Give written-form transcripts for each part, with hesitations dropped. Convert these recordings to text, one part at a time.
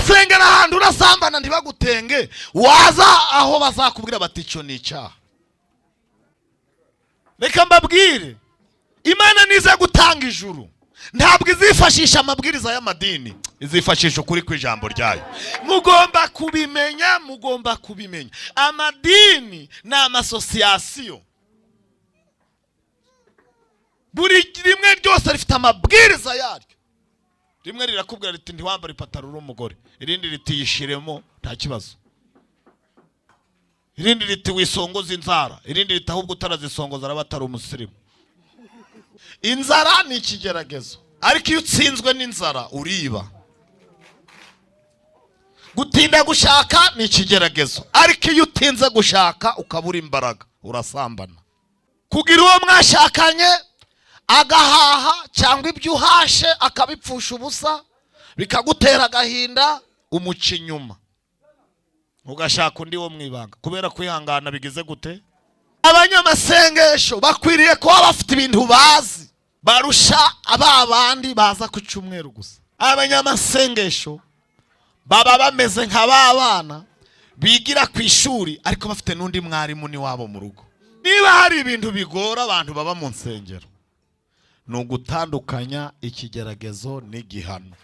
Urasengera ahantu urasambana ntibagutenge, waza aho bazakubwira bati icyo ni icyaha. Reka mbabwire, Imana niza gutanga ijuru ntabwo izifashisha amabwiriza y'amadini, izifashisha ukuri kw'ijambo ryayo. Mugomba kubimenya, mugomba kubimenya. Amadini ni amasosiyasiyo, buri rimwe ryose rifite amabwiriza yaryo. Rimwe rirakubwira riti ntiwambare ipataro uri umugore, irindi riti yishiremo nta kibazo, irindi riti wisongoze inzara, irindi riti ahubwo utarazisongoza araba atari umusirimu. Inzara ni ikigeragezo, ariko iyo utsinzwe n'inzara uriba. Gutinda gushaka ni ikigeragezo, ariko iyo utinze gushaka ukabura imbaraga urasambana. Kugira uwo mwashakanye agahaha cyangwa ibyo uhashe akabipfusha ubusa bikagutera agahinda, umuca inyuma ugashaka undi wo mu ibanga kubera kwihangana bigize gute. Abanyamasengesho bakwiriye kuba bafite ibintu bazi barusha aba bandi baza ku cyumweru gusa. Abanyamasengesho baba bameze nka ba bana bigira ku ishuri ariko bafite n'undi mwarimu n'iwabo mu rugo. Niba hari ibintu bigora abantu baba mu nsengero ni ugutandukanya ikigeragezo n'igihano.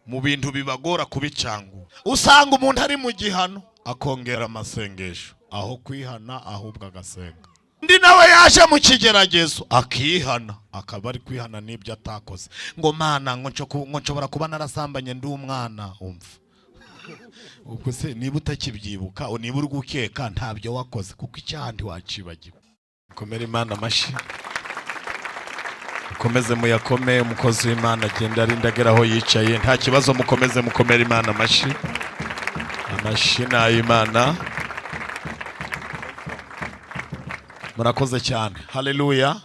Mu bintu bibagora kubicangura, usanga umuntu ari mu gihano akongera amasengesho aho kwihana, ahubwo agasenga. Undi nawe yaje mu kigeragezo akihana, akaba ari kwihana n'ibyo atakoze, ngo Mana, ngo nshobora kuba narasambanye ndi umwana. Umva, ubwo se niba utakibyibuka, niba uri gukeka, ntabyo wakoze, kuko icyaha ntiwacibagiwe. Komera Imana amashyi, mukomeze muyakome. Umukozi w'Imana agenda arinda agera aho yicaye, nta kibazo. Mukomeze mukomere Imana amashyi, amashyi ni ay'Imana. Murakoze cyane, haleluya.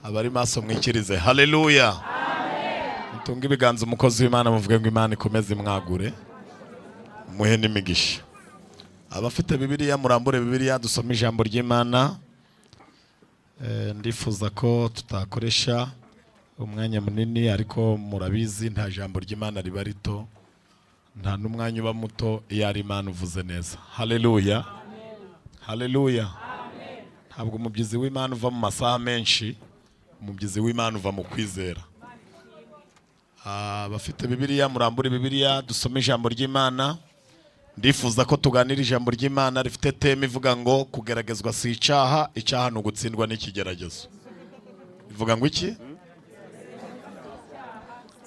Abari maso mwikirize haleluya. Mutunge ibiganza umukozi w'Imana, muvuge ngo Imana ikomeze imwagure, muhe n'imigisha. Abafite Bibiliya murambure Bibiliya, dusome ijambo ry'Imana. Ndifuza ko tutakoresha umwanya munini, ariko murabizi nta jambo ry'Imana riba rito, nta n'umwanya uba muto iyo ari Imana uvuze neza. Haleluya, haleluya. Ntabwo umubyizi w'Imana uva mu masaha menshi, umubyizi w'Imana uva mu kwizera. Abafite Bibiliya murambure Bibiliya, dusome ijambo ry'Imana. Ndifuza ko tuganira ijambo ry'Imana rifite theme ivuga ngo kugeragezwa si icyaha, icyaha ni ugutsindwa n'ikigeragezo. Ivuga ngo iki?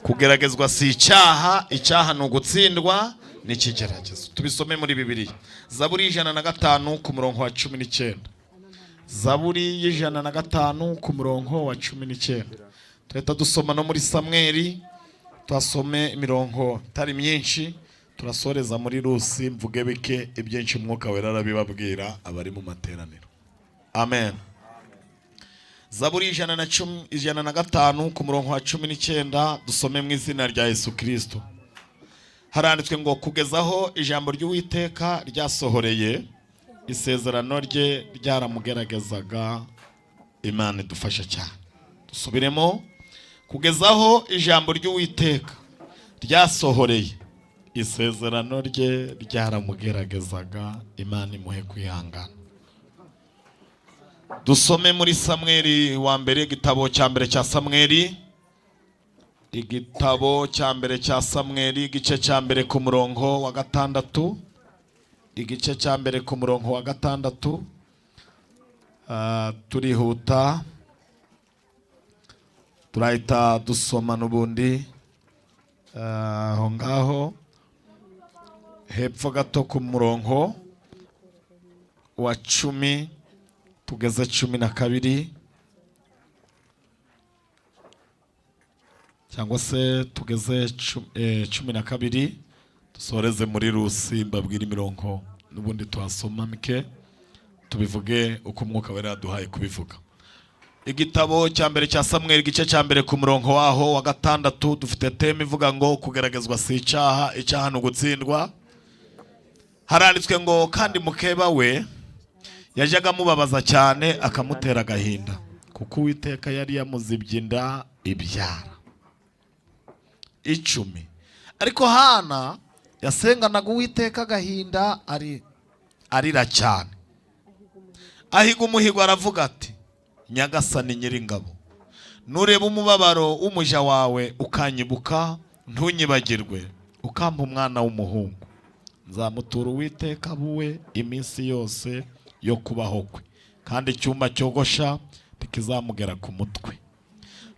Kugeragezwa si icyaha, icyaha ni ugutsindwa n'ikigeragezo. Tubisome muri Bibiliya. Zaburi 105 ku murongo wa 19. Zaburi 105 ku murongo wa 19. Tuhita dusoma no muri Samweli, tuhasome imirongo itari myinshi, turasoreza muri Rusi, mvuge bike, ibyinshi Umwuka Wera arabibabwira abari mu materaniro. Amen. Zaburi 110, 105 ku murongo wa 19, dusome mu izina rya Yesu Kristo. Haranditswe ngo kugeza aho ijambo ry'Uwiteka ryasohoreye, isezerano rye ryaramugeragezaga. Imana idufasha cyane. Dusubiremo, kugeza aho ijambo ry'Uwiteka ryasohoreye, isezerano rye ryaramugeragezaga. Imana imuhe kwihangana. Dusome muri Samweli wa mbere, igitabo cya mbere cya Samweli, igitabo cya mbere cya Samweli, igice cya mbere ku murongo wa 6, igice cya mbere ku murongo wa 6. Turihuta, turahita dusoma n'ubundi aho ngaho hepfo gato ku murongo wa 10 tugeze 12, cyangwa se tugeze 12, dusoreze muri Rusi. Mbabwire imirongo n'ubundi tuhasoma mike, tubivuge uko Umwuka Wera yaduhaye kubivuga. Igitabo cya mbere cya Samweli, igice cya mbere ku murongo waho wa 6, dufite theme ivuga ngo kugeragezwa si icyaha, icyaha ni ugutsindwa. Haranditswe ngo kandi mukeba we yajyaga amubabaza cyane akamutera agahinda, kuko Uwiteka yari yamuzibye inda ibyara. 10. Ariko Hana yasenganaga Uwiteka agahinda arira cyane, ahiga umuhigo aravuga ati: Nyagasani Nyiringabo, nureba umubabaro w'umuja wawe ukanyibuka ntunyibagirwe, ukampa umwana w'umuhungu, nzamutura Uwiteka buwe iminsi yose yo kubaho kwe, kandi icyuma cyogosha ntikizamugera ku mutwe.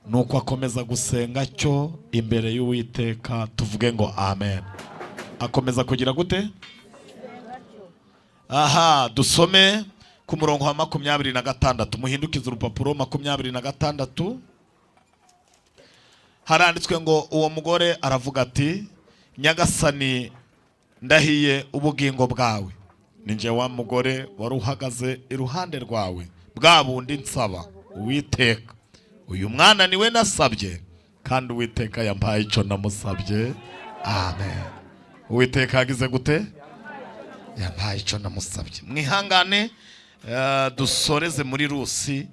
Nuko akomeza gusenga cyo imbere y'Uwiteka. Tuvuge ngo amen. Akomeza kugira gute? Aha dusome ku murongo wa 26. Muhindukize urupapuro 26. Haranditswe ngo: uwo mugore aravuga ati: Nyagasani, ndahiye ubugingo bwawe, ninjye wa mugore wari uhagaze iruhande rwawe bwa bundi nsaba Uwiteka. Uyu mwana niwe nasabye, kandi Uwiteka yampaye icyo namusabye. Amen. Uwiteka yagize gute? Yampaye icyo namusabye. Mwihangane, dusoreze muri Rusi.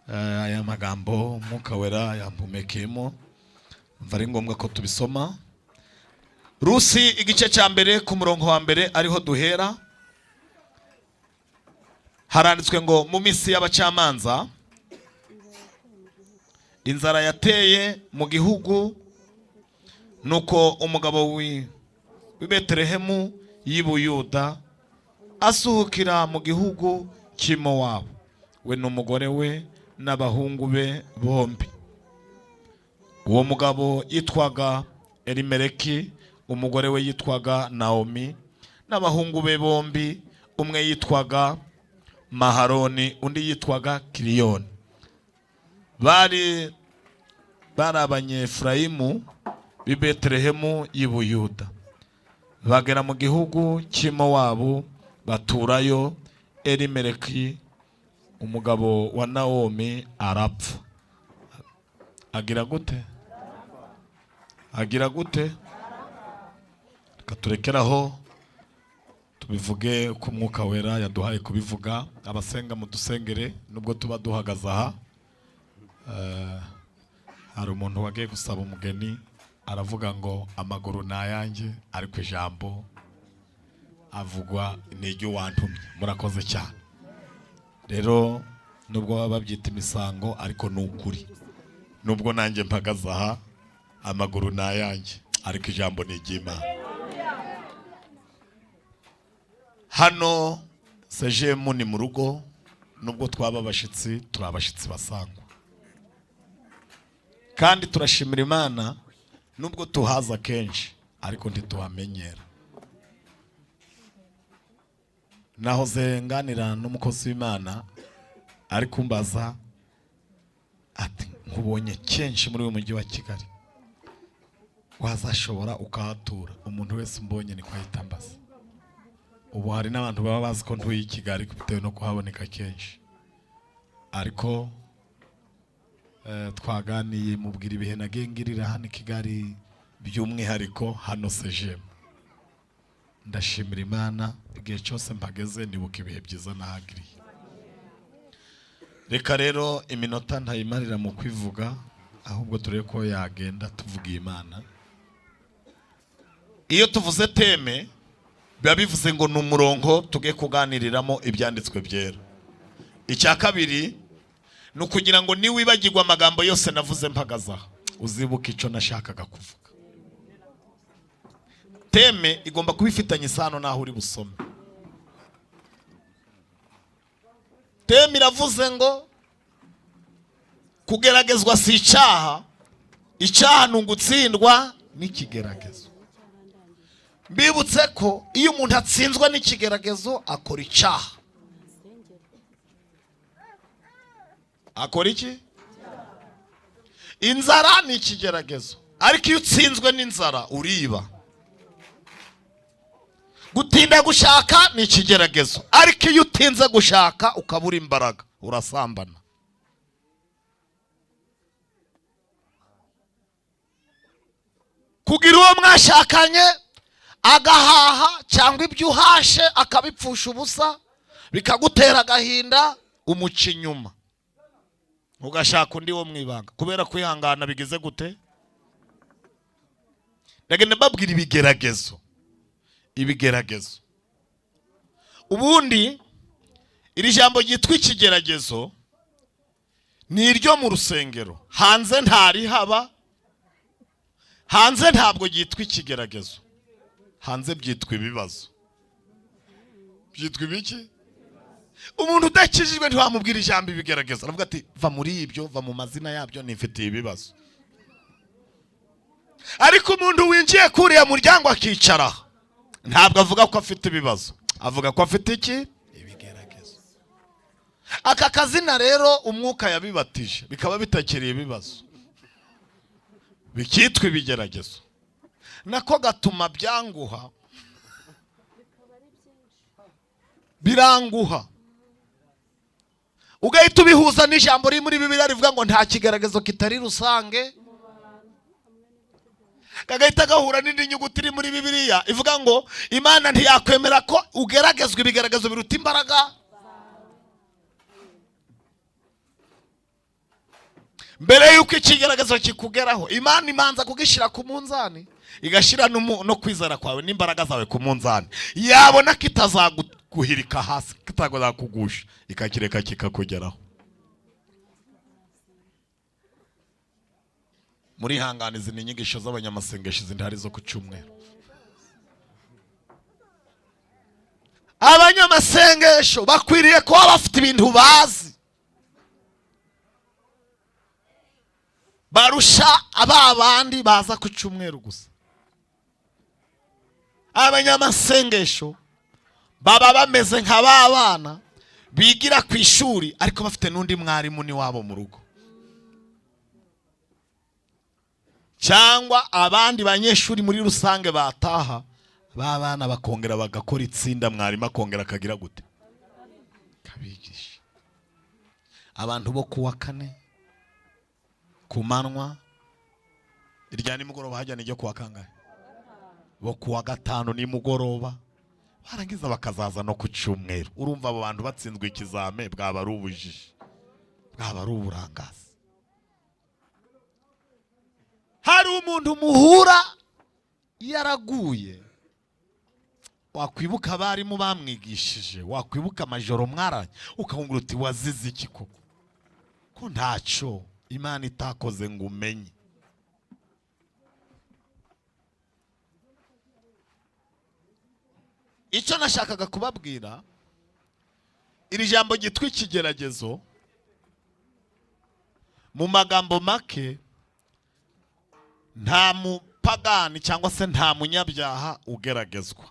Aya magambo Umwuka Wera yampumekeyemo, mva ari ngombwa ko tubisoma. Rusi igice cya 1 ku murongo wa 1 ariho duhera. Haranditswe ngo: mu minsi y'abacamanza inzara yateye mu gihugu, nuko umugabo w'i Betelehemu y'i Buyuda asuhukira mu gihugu cy'i Mowabu, we n'umugore we n'abahungu be bombi. Uwo mugabo yitwaga Elimeleki, umugore we yitwaga Naomi, n'abahungu be bombi, umwe yitwaga Maharoni, undi yitwaga Kiliyoni. Bari Abanyefurayimu b'i Betelehemu y'i Buyuda. Bagera mu gihugu cy'i Mowabu baturayo. Elimeleki umugabo wa Naomi arapfa. Agira gute? Agira gute? Reka turekeraho tubivuge uko Umwuka Wera yaduhaye kubivuga. Abasenga mudusengere nubwo tuba duhagaze aha. Hari umuntu wagiye gusaba umugeni aravuga ngo amaguru ni ayanjye, ariko ijambo avugwa ni iry'uwantumye. Murakoze cyane. Rero nubwo baba babyita imisango, ariko ni ukuri. Nubwo nanjye mpagaze aha, amaguru ni ayanjye, ariko ijambo ni iry'Imana. Hano sejemu ni mu rugo, nubwo twaba abashyitsi, turi abashyitsi basangwa. Kandi turashimira Imana nubwo tuhaza kenshi, ariko ntituhamenyera. Nahoze nganira n'umukozi w'Imana ari kumbaza ati: nkubonye kenshi muri uyu mujyi wa Kigali, wazashobora ukahatura? Umuntu wese umbonye niko ahita ambaza. Ubu hari n'abantu baba bazi ko ntuye i Kigali bitewe no kuhaboneka kenshi, ariko twaganiye mubwira ibihe nagiye ngirira hano i Kigali, by'umwihariko hano sejemu. Ndashimira Imana igihe cyose mpageze nibuka ibihe byiza nahagiriye. Reka rero iminota ntayimarira mu kwivuga, ahubwo turebe ko yagenda tuvuga Imana. Iyo tuvuze teme biba bivuze ngo ni umurongo tugiye kuganiriramo ibyanditswe byera. Icya kabiri ni ukugira ngo niwibagirwa amagambo yose navuze mpagaze aha, uzibuke icyo nashakaga kuvuga. Teme igomba kuba ifitanye isano n'aho uri busome. Teme iravuze ngo kugeragezwa si icyaha, icyaha ni ugutsindwa n'ikigeragezo. Mbibutse ko iyo umuntu atsinzwe n'ikigeragezo akora icyaha. Akora iki? Inzara ni ikigeragezo, ariko iyo utsinzwe n'inzara uriba. Gutinda gushaka ni ikigeragezo, ariko iyo utinze gushaka ukabura imbaraga urasambana. Kugira uwo mwashakanye agahaha cyangwa ibyo uhashe akabipfusha ubusa bikagutera agahinda, umuca inyuma ugashaka undi wo mwibanga kubera kwihangana bigize gute? Ndagenda mbabwira ibigeragezo. Ibigeragezo ubundi iri jambo ryitwa ikigeragezo ni iryo mu rusengero, hanze ntarihaba, hanze ntabwo ryitwa ikigeragezo, hanze byitwa ibibazo. Byitwa ibiki? Umuntu udakijijwe ntiwamubwira ijambo ibigeragezo, aravuga ati va muri ibyo, va mu mazina yabyo, nifitiye ibibazo. Ariko umuntu winjiye kuriya muryango akicara, ntabwo avuga ko afite ibibazo, avuga ko afite iki? Ibigeragezo. Aka kazina rero umwuka yabibatije bikaba bitakiri ibibazo, bikitwa ibigeragezo, nako gatuma byanguha, biranguha, ugahita ubihuza n'ijambo riri muri Bibiliya rivuga ngo nta kigeragezo kitari rusange, kagahita gahura n'indi nyuguti iri muri Bibiliya ivuga ngo Imana ntiyakwemera ko ugeragezwa ibigeragezo biruta imbaraga. Mbere yuko ikigeragezo kikugeraho, Imana imanza kugishyira ku munzani, igashyira no kwizera kwawe n'imbaraga zawe ku munzani, yabona kitazaguhirika hasi, kitazakugusha, ikakireka kikakugeraho. Muri hangane, izi ni inyigisho z'abanyamasengesho, izi ntari zo ku cyumweru. Abanyamasengesho bakwiriye kuba bafite ibintu bazi barusha aba bandi baza ku cyumweru gusa. Abanyamasengesho baba bameze nka ba bana bigira ku ishuri ariko bafite n'undi mwarimu ni wabo mu rugo, cyangwa abandi banyeshuri muri rusange bataha, ba bana bakongera bagakora itsinda, mwarimu akongera akagira gute, kabigisha. Abantu bo kuwa kane ku manywa, irya nimugoroba hajya n'iryo kuwa kangahe, bo kuwa gatanu nimugoroba, barangiza bakazaza no ku cyumweru. Urumva abo bantu batsinzwe ikizame, bwaba ari ubujiji, bwaba ari uburangazi. Hari umuntu muhura yaraguye, wakwibuka abarimu bamwigishije, wakwibuka amajoro mwaranye, ukahungura uti wazize iki koko, ko ntacyo Imana itakoze ngo umenye. Icyo nashakaga kubabwira, iri jambo ryitwa ikigeragezo mu magambo make, nta mupagani cyangwa se nta munyabyaha ugeragezwa,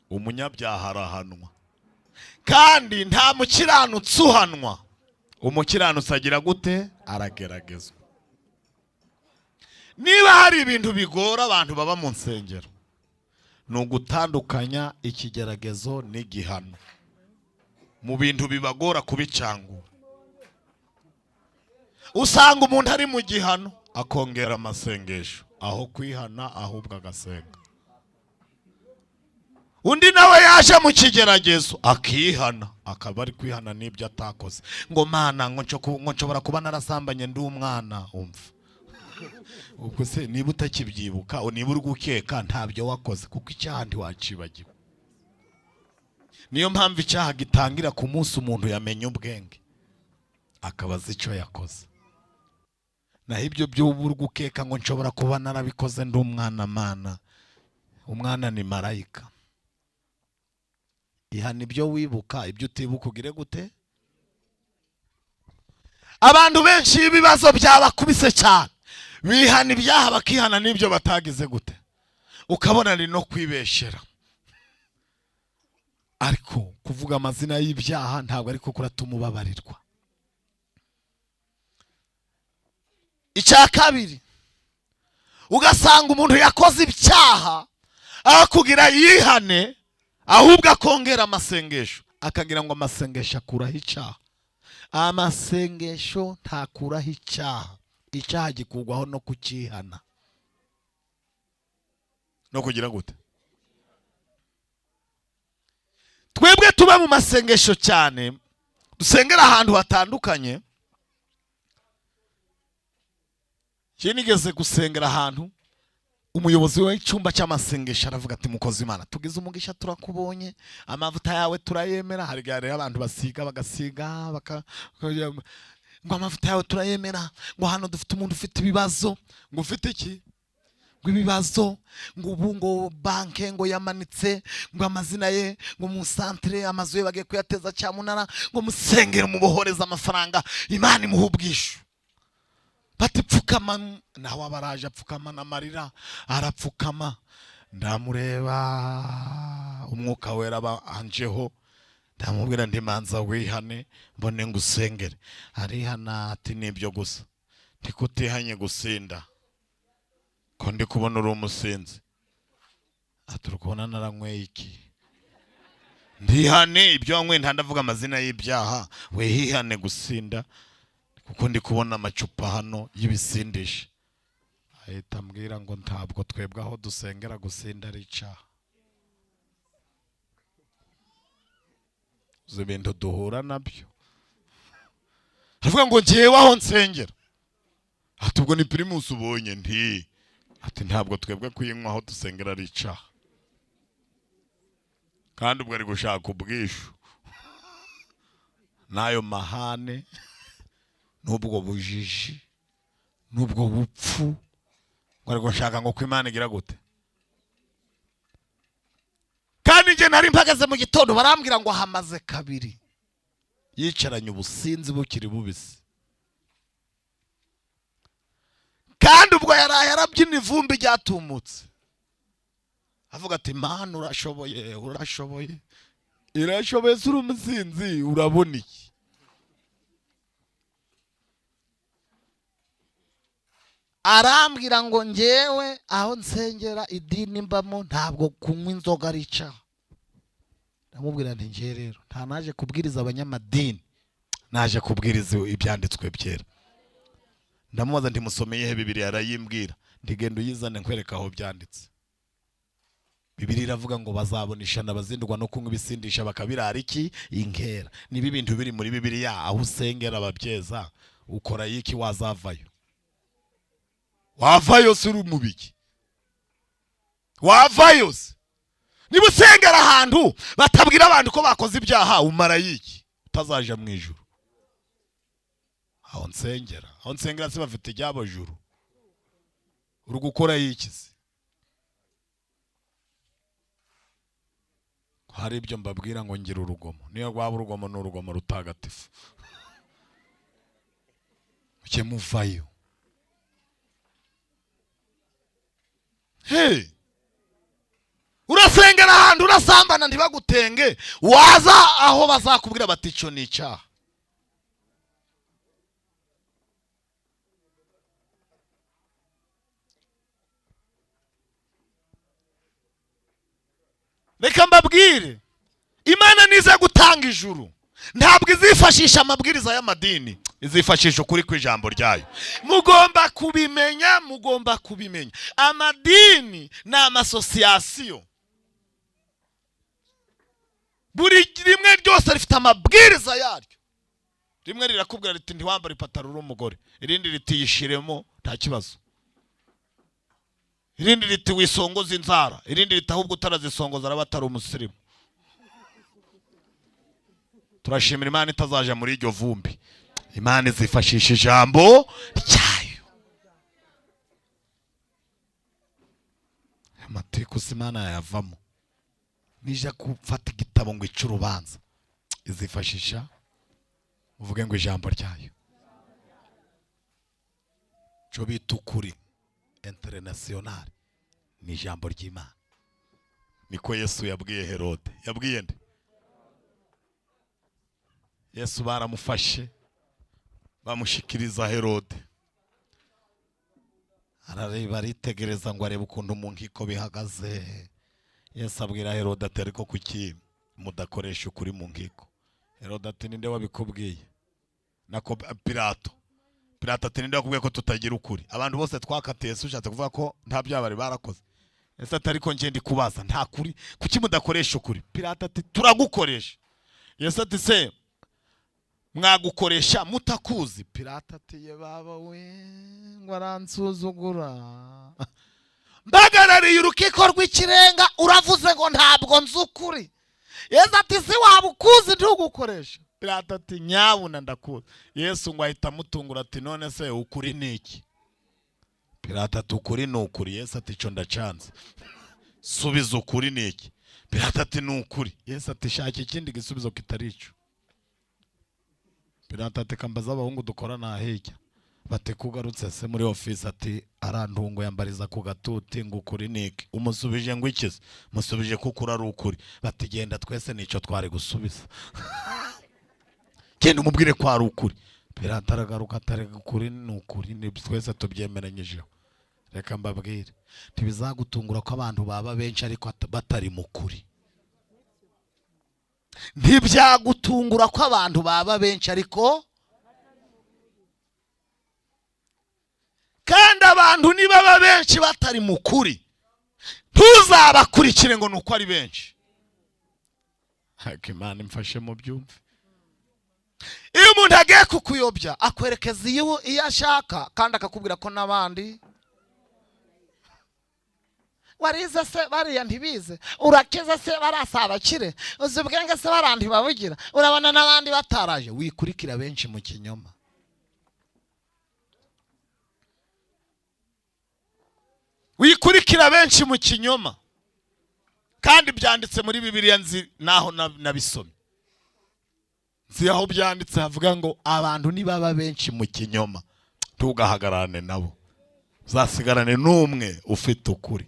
umunyabyaha arahanwa, kandi nta mukiranutsi uhanwa, umukiranutsi agira gute? Arageragezwa. Niba hari ibintu bigora abantu baba mu nsengero, ni ugutandukanya ikigeragezo n'igihano. Mu bintu bibagora kubicangura, usanga umuntu ari mu gihano akongera amasengesho aho kwihana, ahubwo agasenga. Undi nawe yaje mu kigeragezo akihana, akaba ari kwihana n'ibyo atakoze, ngo mana ngo nshobora kuba narasambanye ndi umwana. Umva ubwo se niba utakibyibuka, niba uri gukeka, ntabyo wakoze, kuko icyaha ntiwacibagiwe. Niyo mpamvu icyaha gitangira ku munsi umuntu yamenye ubwenge, akaba azi icyo yakoze. Naho ibyo by'ubu uri gukeka ngo nshobora kuba narabikoze ndi umwana, mana, umwana ni marayika. Ihana ibyo wibuka, ibyo utibuka ugire gute? Abantu benshi ibibazo byabakubise cyane, bihana ibyaha bakihana n'ibyo batagize gute, ukabona ni no kwibeshera. Ariko kuvuga amazina y'ibyaha ntabwo ariko kuratuma ubabarirwa. Icya kabiri, ugasanga umuntu yakoze ibyaha aho kugira yihane, ahubwo akongera amasengesho, akagira ngo amasengesho akuraho icyaha. Amasengesho ntakuraho icyaha, icyaha gikurwaho no kukihana no kugira gute. Twebwe tuba mu masengesho cyane, dusengera ahantu hatandukanye. Nigeze gusengera ahantu Umuyobozi w'icyumba cy'amasengesho aravuga ati: "Mukozi Imana, tugize umugisha turakubonye, amavuta yawe turayemera." Hari igihe rero abantu basiga bagasiga ngo amavuta yawe turayemera, ngo hano dufite umuntu ufite ibibazo, ngo ufite iki, ngo ibibazo, ngo ubu ngo banke ngo yamanitse ngo amazina ye ngo mu santere, amazu ye bagiye kuyateza cyamunara, ngo musengere mubohoreze amafaranga, Imana imuhe ubwishu. Bati: "Pfukama." Nawe aba araje apfukama n'amarira, arapfukama. Ndamureba, Umwuka Wera aba anjeho, ndamubwira nti: "Manza wihane mbone ngusengere." Arihana. Ati: "Nibyo gusa ntikutihanye gusinda, ko ndi kubona uri umusinzi?" Ati: "Uri kubona naranyweye iki?" Ndihane ibyo wanyweye, ntandavuga amazina y'ibyaha, wihihane gusinda kuko ndi kubona amacupa hano y'ibisindisha. Ahita ambwira ngo ntabwo twebwe aho dusengera gusinda ari icyaha. Uzi ibintu duhura nabyo? Aravuga ngo ngewe aho nsengera, ati: "Ubwo ni Primus ubonye?" Nti, ati: "Ntabwo twebwe kuyinywa aho dusengera ari icyaha." Kandi ubwo ari gushaka ubwishu n'ayo mahane n'ubwo bujiji n'ubwo bupfu, ngo ari gushaka ngo ko Imana igira gute. Kandi njye nari mpagaze mu gitondo, barambwira ngo hamaze kabiri yicaranye ubusinzi bukiri bubisi, kandi ubwo yaraye arabyina ivumbi ryatumutse, avuga ati: "Mana urashoboye, urashoboye." Irashoboye se uri umusinzi? Urabona iki? Arambwira ngo ngewe aho nsengera, idini mbamo, ntabwo kunywa inzoga ari icyaha. Ndamubwira nti: "Ngewe rero nta naje kubwiriza abanyamadini, naje kubwiriza ibyanditswe byera." Ndamubaza nti: "Musomeye he Bibiliya?" Arayimbwira. Ndigenda uyizane nkwereka aho byanditse. Bibiliya iravuga ngo bazabona ishana bazindurwa no kunywa ibisindisha bakabirara iki inkera. Niba ibintu biri muri Bibiliya, aho usengera ababyeza, ukora iki? Wazavayo, wavayo se uri mu biki? Wavayo se? Niba usengera ahantu batabwira abantu ko bakoze ibyaha, umara yiki utazaja mu ijuru? Aho nsengera, aho nsengera se bafite iryabo juru? Uri gukora yiki se? Hari ibyo mbabwira ngo ngira urugomo, niyo rwaba urugomo ni urugomo rutagatifu, mujye muvayo. Hey! Urasengera ahantu urasambana ntibagutenge, waza aho bazakubwira bati icyo ni icyaha. Reka mbabwire, Imana niza gutanga ijuru ntabwo izifashisha amabwiriza y'amadini, izifashisha ukuri kw'ijambo ryayo. Mugomba kubimenya, mugomba kubimenya. Amadini ni amasosiyasiyo, buri rimwe ryose rifite amabwiriza yaryo. Rimwe rirakubwira riti ntiwambare ipataro uri umugore, irindi riti yishiremo nta kibazo, irindi riti wisongoza inzara, irindi riti ahubwo utarazisongoza araba atari umusirimu. Turashimira Imana itazaja muri iryo vumbi. Imana izifashisha ijambo ryayo. Amatiku si Imana yayavamo. Nija gufata igitabo ngo ice urubanza, izifashisha, uvuge ngo ijambo ryayo, cyo bita ukuri international ni ijambo ry'Imana. Niko Yesu yabwiye Herode. Yabwiye nde? Yesu baramufashe bamushikiriza Herode. Arareba, aritegereza ngo arebe ukuntu mu nkiko bihagaze. Yesu abwira Herode ati: "Ariko kuki mudakoresha ukuri mu nkiko?" Herode ati: "Ninde wabikubwiye?" Nako Pilato. Pilato ati: "Ninde wakubwiye ko tutagira ukuri? Abantu bose twakatiye, Yesu ushatse kuvuga ko nta byaha bari barakoze?" Yesu ati: "Ariko njye ndi kubaza, nta kuri, kuki mudakoresha ukuri?" Pilato ati: "Turagukoresha." Yesu ati: "Se mwagukoresha mutakuzi?" Pilato ati: "Ye baba we, ngo aransuzugura." Mpagarariye urukiko rw'ikirenga, uravuze ngo ntabwo nzi ukuri. Yesu ati si waba ukuzi ntugukoresha. Pilato ati nyabuna ndakuzi. Yesu ngo ahita amutungura ati none se ukuri ni iki? Pilato ati ukuri ni ukuri. Yesu ati ico ndacanze, subiza ukuri ni iki? Pilato ati ni ukuri. Yesu ati shaka ikindi gisubizo kitari ico. Pilato ati kambaza abahungu dukorana hirya, bati kugarutse se muri office? Ati arantungo yambariza ku gatuti ngo ukuri ni iki? Umusubije ngo ikize? Musubije kuko ari ukuri. Bati genda twese nico twari gusubiza, genda umubwire ko ari ukuri. Pilato aragaruka atarega ukuri ni ukuri, ni twese tubyemeranyijeho. Reka mbabwire, ntibizagutungura ko abantu baba benshi ariko batari mu kuri. Ntibyagutungura ko abantu baba benshi ariko, kandi abantu nibaba benshi batari mu kuri, ntuzabakurikire ngo nuko ari benshi. Ariko Imana imfashe mu byumve. Iyo umuntu agiye kukuyobya akwerekeza iyo ashaka, kandi akakubwira ko n'abandi warize se bariya ntibize, urakize se barasabakire, uzi ubwenge se barandi babugira, urabona n'abandi bataraje. Wikurikira benshi mu kinyoma. Wikurikira benshi mu kinyoma, kandi byanditse muri Bibiliya, nzi naho nabisomye, nzi aho byanditse havuga ngo abantu nibaba benshi mu kinyoma ntugahagararane nabo, uzasigarane n'umwe ufite ukuri.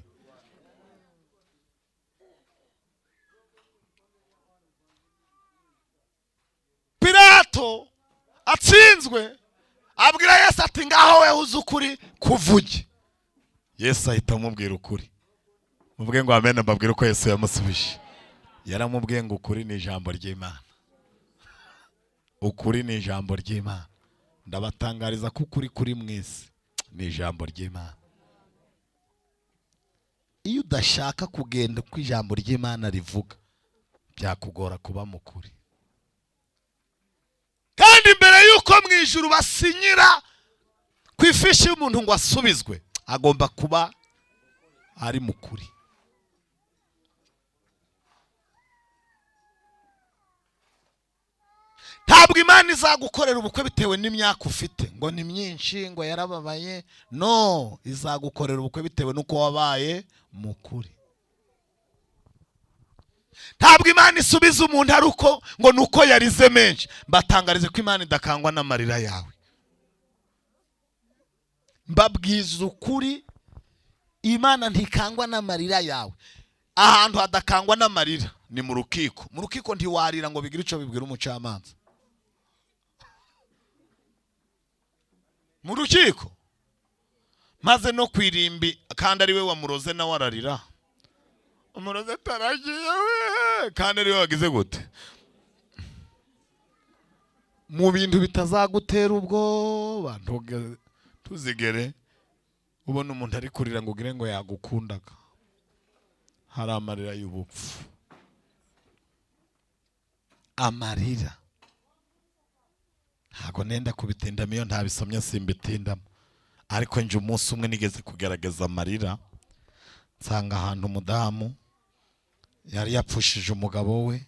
Pilato atsinzwe abwira Yesu ati ngaho we uzi ukuri kuvuge. Yesu ahita amubwira ukuri. Mubwe ngo amen, mbabwire uko Yesu yamusubije. Yaramubwiye ngo ukuri ni ijambo ry'Imana. Ukuri ni ijambo ry'Imana. Ndabatangariza ko ukuri kuri mu isi ni ijambo ry'Imana. Iyo udashaka kugenda uko ijambo ry'Imana rivuga, byakugora kuba mukuri. Kandi mbere yuko mu ijuru basinyira ku ifishi y'umuntu ngo asubizwe, agomba kuba ari mukuri. Ntabwo Imana izagukorera ubukwe bitewe n'imyaka ufite ngo ni myinshi ngo yarababaye. No, izagukorera ubukwe bitewe n'uko wabaye mukuri. Ntabwo Imana isubiza umuntu ari uko ngo nuko yarize menshi. Mbatangarize ko Imana idakangwa n'amarira yawe. Mbabwiza ukuri, Imana ntikangwa n'amarira yawe. Ahantu hadakangwa n'amarira ni mu rukiko. Mu rukiko ntiwarira ngo bigire ico bibwira umucamanza. Mu rukiko maze no kwirimbi, kandi ari we wamuroze nawe ararira. Umuroze taragiye we, kandi ari we wagize gute? Mu bintu bitazagutera ubwoba, tuzigere ubona umuntu ari kurira ngo ugire ngo yagukundaga. Hari amarira y'ubupfu, amarira ntabwo nenda kubitindamo, iyo ntabisomye simbitindamo. Ariko nje umunsi umwe nigeze kugaragaza amarira, nsanga ahantu umudamu yari yapfushije umugabo we,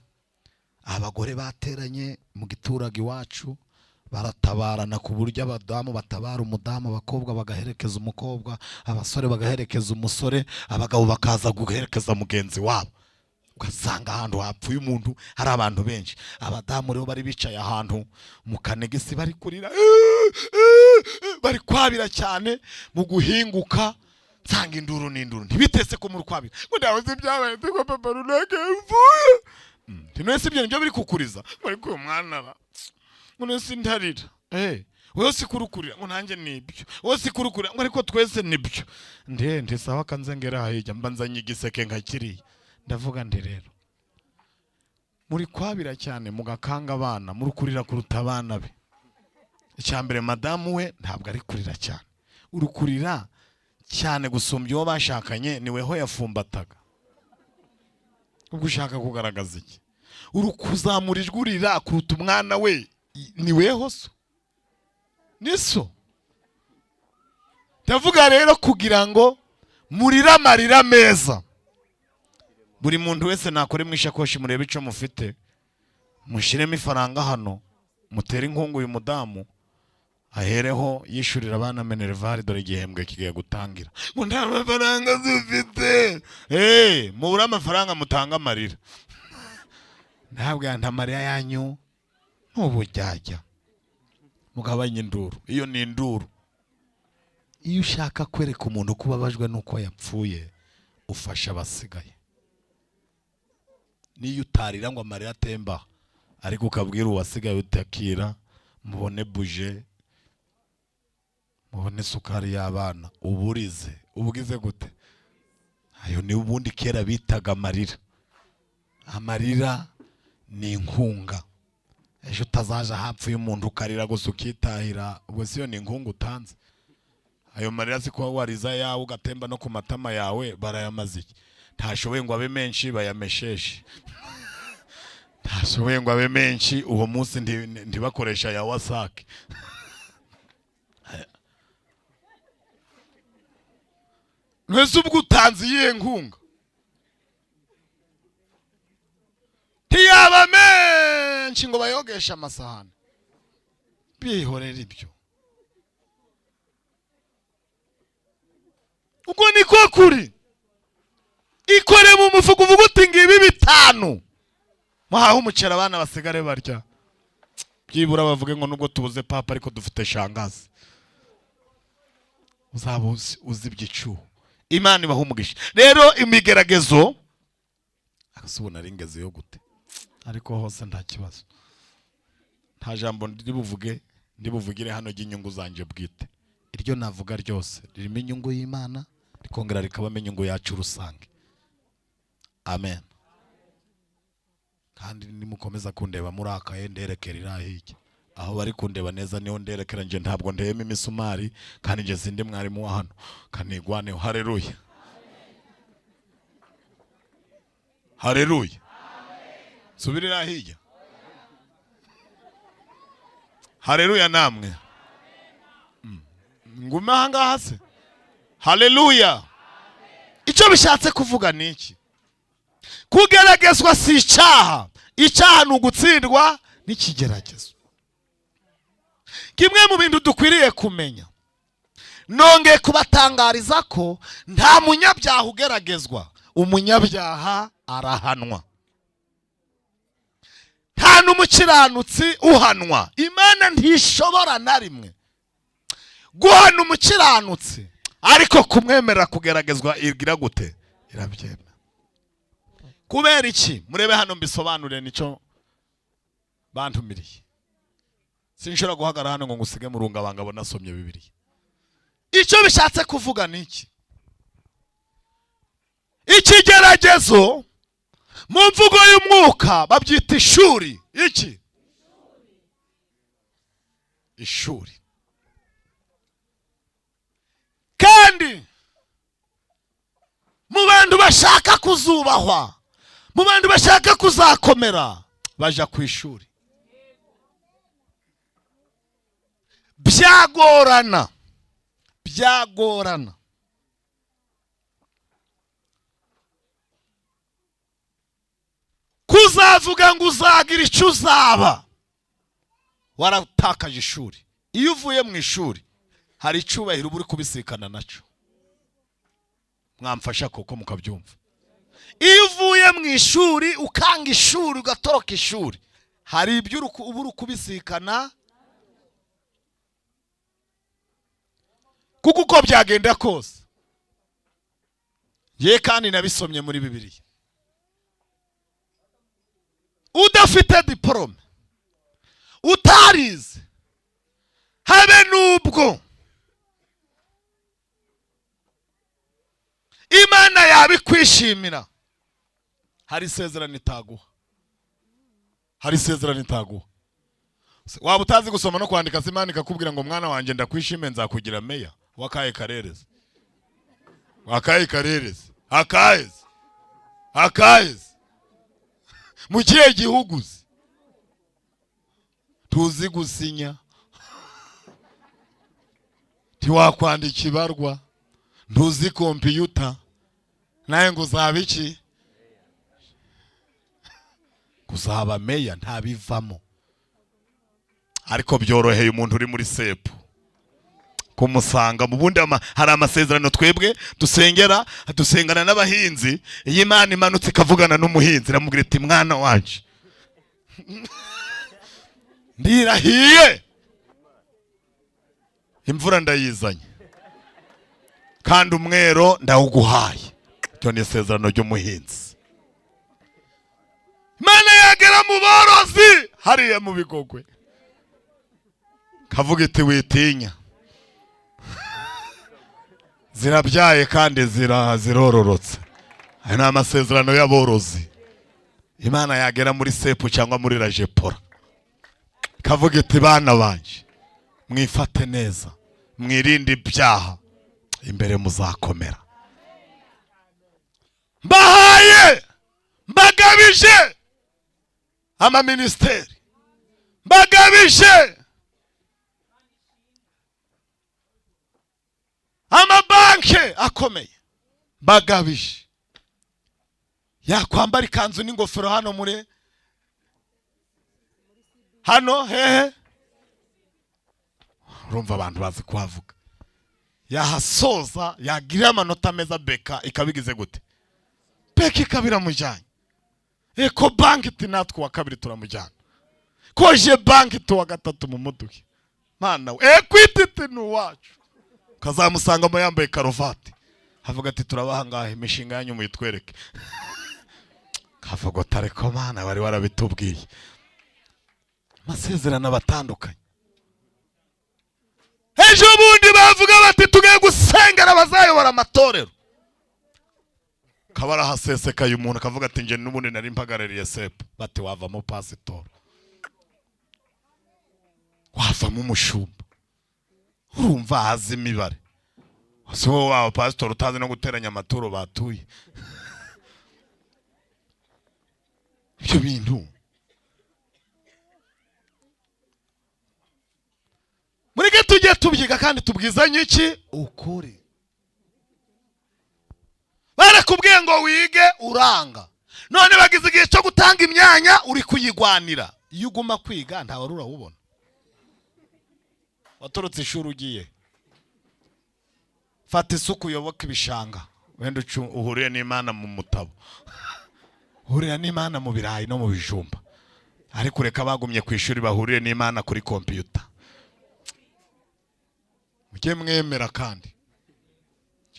abagore bateranye mu giturage iwacu baratabarana ku buryo abadamu batabara umudamu, abakobwa bagaherekeza umukobwa, abasore bagaherekeza umusore, abagabo bakaza guherekeza mugenzi wabo. Ugasanga ahantu hapfuye umuntu hari abantu benshi. Abadamu rero bari bicaye ahantu mu kanegisi bari kurira, bari kwabira cyane mu guhinguka. Nsanga induru n'induru, ntibitese ko muri kwabira ngo ndahoze byabaye ko papa runaka yapfuye. Ntinwese ibyo nibyo biri kukuriza, bari kuyo mwana ra ngo sindarira, wewe sikurukurira ngo nanjye nibyo, wewe sikurukurira ngo ariko twese nibyo. Nde sawa kanzengera hirya mbanzanye igiseke nka kiriya. Ndavuga ndi rero muri kwabira cyane mugakanga abana, muri kurira kuruta abana be. Icyambere madamu we ntabwo ari kurira cyane, urukurira cyane gusumbya uwo bashakanye, ni weho yafumbataga. Ubwo ushaka kugaragaza iki? Urukuzamura ijwi urira kuruta umwana we, ni weho so niso. Ndavuga rero kugira ngo Murire amarira meza. Buri muntu wese nakore mu ishakoshi, murebe icyo mufite, mushyiremo ifaranga hano, mutere inkunga uyu mudamu ahereho yishyurira abana minerval. Dore igihembwe kigiye gutangira, ngo nta mafaranga dufite. Mubure amafaranga mutanga amarira. Ntabwo nta marira yanyu n'ubujyajya, mugabanye induru. Iyo ni induru. Iyo ushaka kwereka umuntu ko ubabajwe n'uko yapfuye, ufasha abasigaye. Niyo utarira ngo amarira atemba, ariko ukabwira uwasigaye utakira, mubone buje, mubone isukari y'abana, uburize ubwize gute. Ayo ni ubundi kera bitaga amarira. Amarira ni inkunga. Ejo utazaje hapfuye umuntu ukarira gusa ukitahira, ubwo si yo ni inkunga utanze? Ayo marira si kuba wariza yawe ugatemba no ku matama yawe, barayamaze iki? Ntashoboye ngo abe menshi, bayamesheshe. Ntashoboye ngo abe menshi, uwo munsi ntibakoresha ya WASAC. Mwese ubwo utanze iyihe nkunga? Ntiyaba menshi ngo bayogeshe amasahani, bihorere ibyo. Ubwo niko kuri. Ikore mu mufuka uvuga uti ngibi 5, muhahe umuceri abana basigare barya, byibura bavuge ngo nubwo tubuze papa ariko dufite shangazi. Uzaba uzi iby'icuho. Imana ibaha umugisha. Rero imigeragezo akasubona ari ingezo yo gute, ariko hose nta kibazo. Nta jambo ndibuvuge, ndibuvugire hano ry'inyungu zanje bwite. Iryo navuga ryose ririmo inyungu y'Imana, rikongera rikabamo inyungu yacu rusange. Amen. Kandi nimukomeza kundeba murakaye, nderekera irahijya aho bari kundeba neza, niho nderekera. Nje ntabwo ndehema imisumari, kandi nje sindi mwarimu wa hano kanigwaneho. Haleluya, haleluya. Subirira hirya. Haleluya namwe. Ngume ahangaha se. Haleluya. Icyo bishatse kuvuga ni iki? Kugeragezwa si icyaha. Icyaha ni ugutsindwa n'ikigeragezo. Kimwe mu bintu dukwiriye kumenya, nongeye kubatangariza ko nta munyabyaha ugeragezwa, umunyabyaha arahanwa. Nta n'umukiranutsi uhanwa. Imana ntishobora na rimwe guhana umukiranutsi, ariko kumwemerera kugeragezwa igira gute? Irabyemera. Kubera iki? Murebe hano mbisobanure, nicyo bantumiriye. Sinshobora guhagarara hano ngo ngusige mu rungabangabo nasomye Bibiliya. Icyo bishatse kuvuga ni iki? Ikigeragezo mu mvugo y'umwuka babyita ishuri. Iki? Ishuri. Kandi mu bantu bashaka kuzubahwa, mu bantu bashaka kuzakomera, baja ku ishuri. Byagorana, byagorana. Kuzavuga ngo uzagira icyo uzaba waratakaje ishuri. Iyo uvuye mu ishuri hari icyubahiro uba uri kubisikana nacyo. Mwamfasha koko mukabyumva. Iyo uvuye mu ishuri ukanga ishuri ugatoroka ishuri, hari ibyo uba uri kubisikana, kuko uko byagenda kose. Ye kandi nabisomye muri Bibiliya. Udafite diporome, utarize, habe nubwo Imana yabikwishimira, hari isezerano itaguha. Hari isezerano itaguha. Waba utazi gusoma no kwandika, se Imana ikakubwira ngo mwana wanjye ndakwishimiye nzakugira meya wakaye karereze. Wakaye karereze. Akaye. Akaye. Mu kihe gihugu tuzi gusinya, ntiwakwandika ibarwa, Ntuzi kompiyuta, nawe ngo uzaba iki? Kuzaba meya ntabivamo. Ariko byoroheye umuntu uri muri sepu kumusanga. Mu bundi hari amasezerano twebwe dusengera, dusengana n'abahinzi. Iyo Imana imanutse ikavugana n'umuhinzi, iramubwira iti mwana wanje ndirahiye, imvura ndayizanye kandi umwero ndawuguhaye. Iryo ni isezerano ry'umuhinzi. Imana yagera mu borozi hariya mu Bigogwe kavuga iti witinya, zirabyaye kandi zirororotse. Ayo ni amasezerano y'aborozi. Imana yagera muri sepu cyangwa muri rajepora kavuga iti bana banje mwifate neza, mwirinde ibyaha, imbere muzakomera. Mbahaye, mbagabije amaministeri, mbagabije amabanke akomeye, mbagabije yakwambara ikanzu n'ingofero hano muri hano hehe, urumva abantu bazi kuhavuga. Yahasoza yagira amanota meza, beka ikabigize gute? Beka ikabiramujyanye. Eko banki iti natwe wa kabiri turamujyana, koje banki iti wa gatatu mu muduhe mana we, Equity iti ni uwacu. Kazamusangamo yambaye karuvati avuga ati turabaha ngahe imishinga yanyu muyitwereke. Kavuga ariko mana wari warabitubwiye. Amasezerano abatandukanye. Ejo bundi bavuga bati tugiye gusengera abazayobora amatorero, kabara hasesekaye umuntu akavuga ati nje n'ubundi nari mpagarariye sepu. Bati wavamo pasitoro, wavamo umushumba, urumva hazi imibare. Si wowe waba pasitoro utazi no guteranya amaturo batuye. Ibyo bintu mureke tujye tubyiga kandi tubwizanye iki? Ukuri. Barakubwiye ngo wige uranga, none bagize igihe cyo gutanga imyanya uri kuyigwanira. Iyo uguma kwiga nta wari urawubona. Watorotse ishuri ugiye, fata isuku uyoboke ibishanga, wenda uhuriye n'Imana mu mutabo, uhurira n'Imana mu birayi no mu bijumba. Ariko ureka bagumye ku ishuri bahuriye n'Imana kuri kompiyuta. Mujye mwemera kandi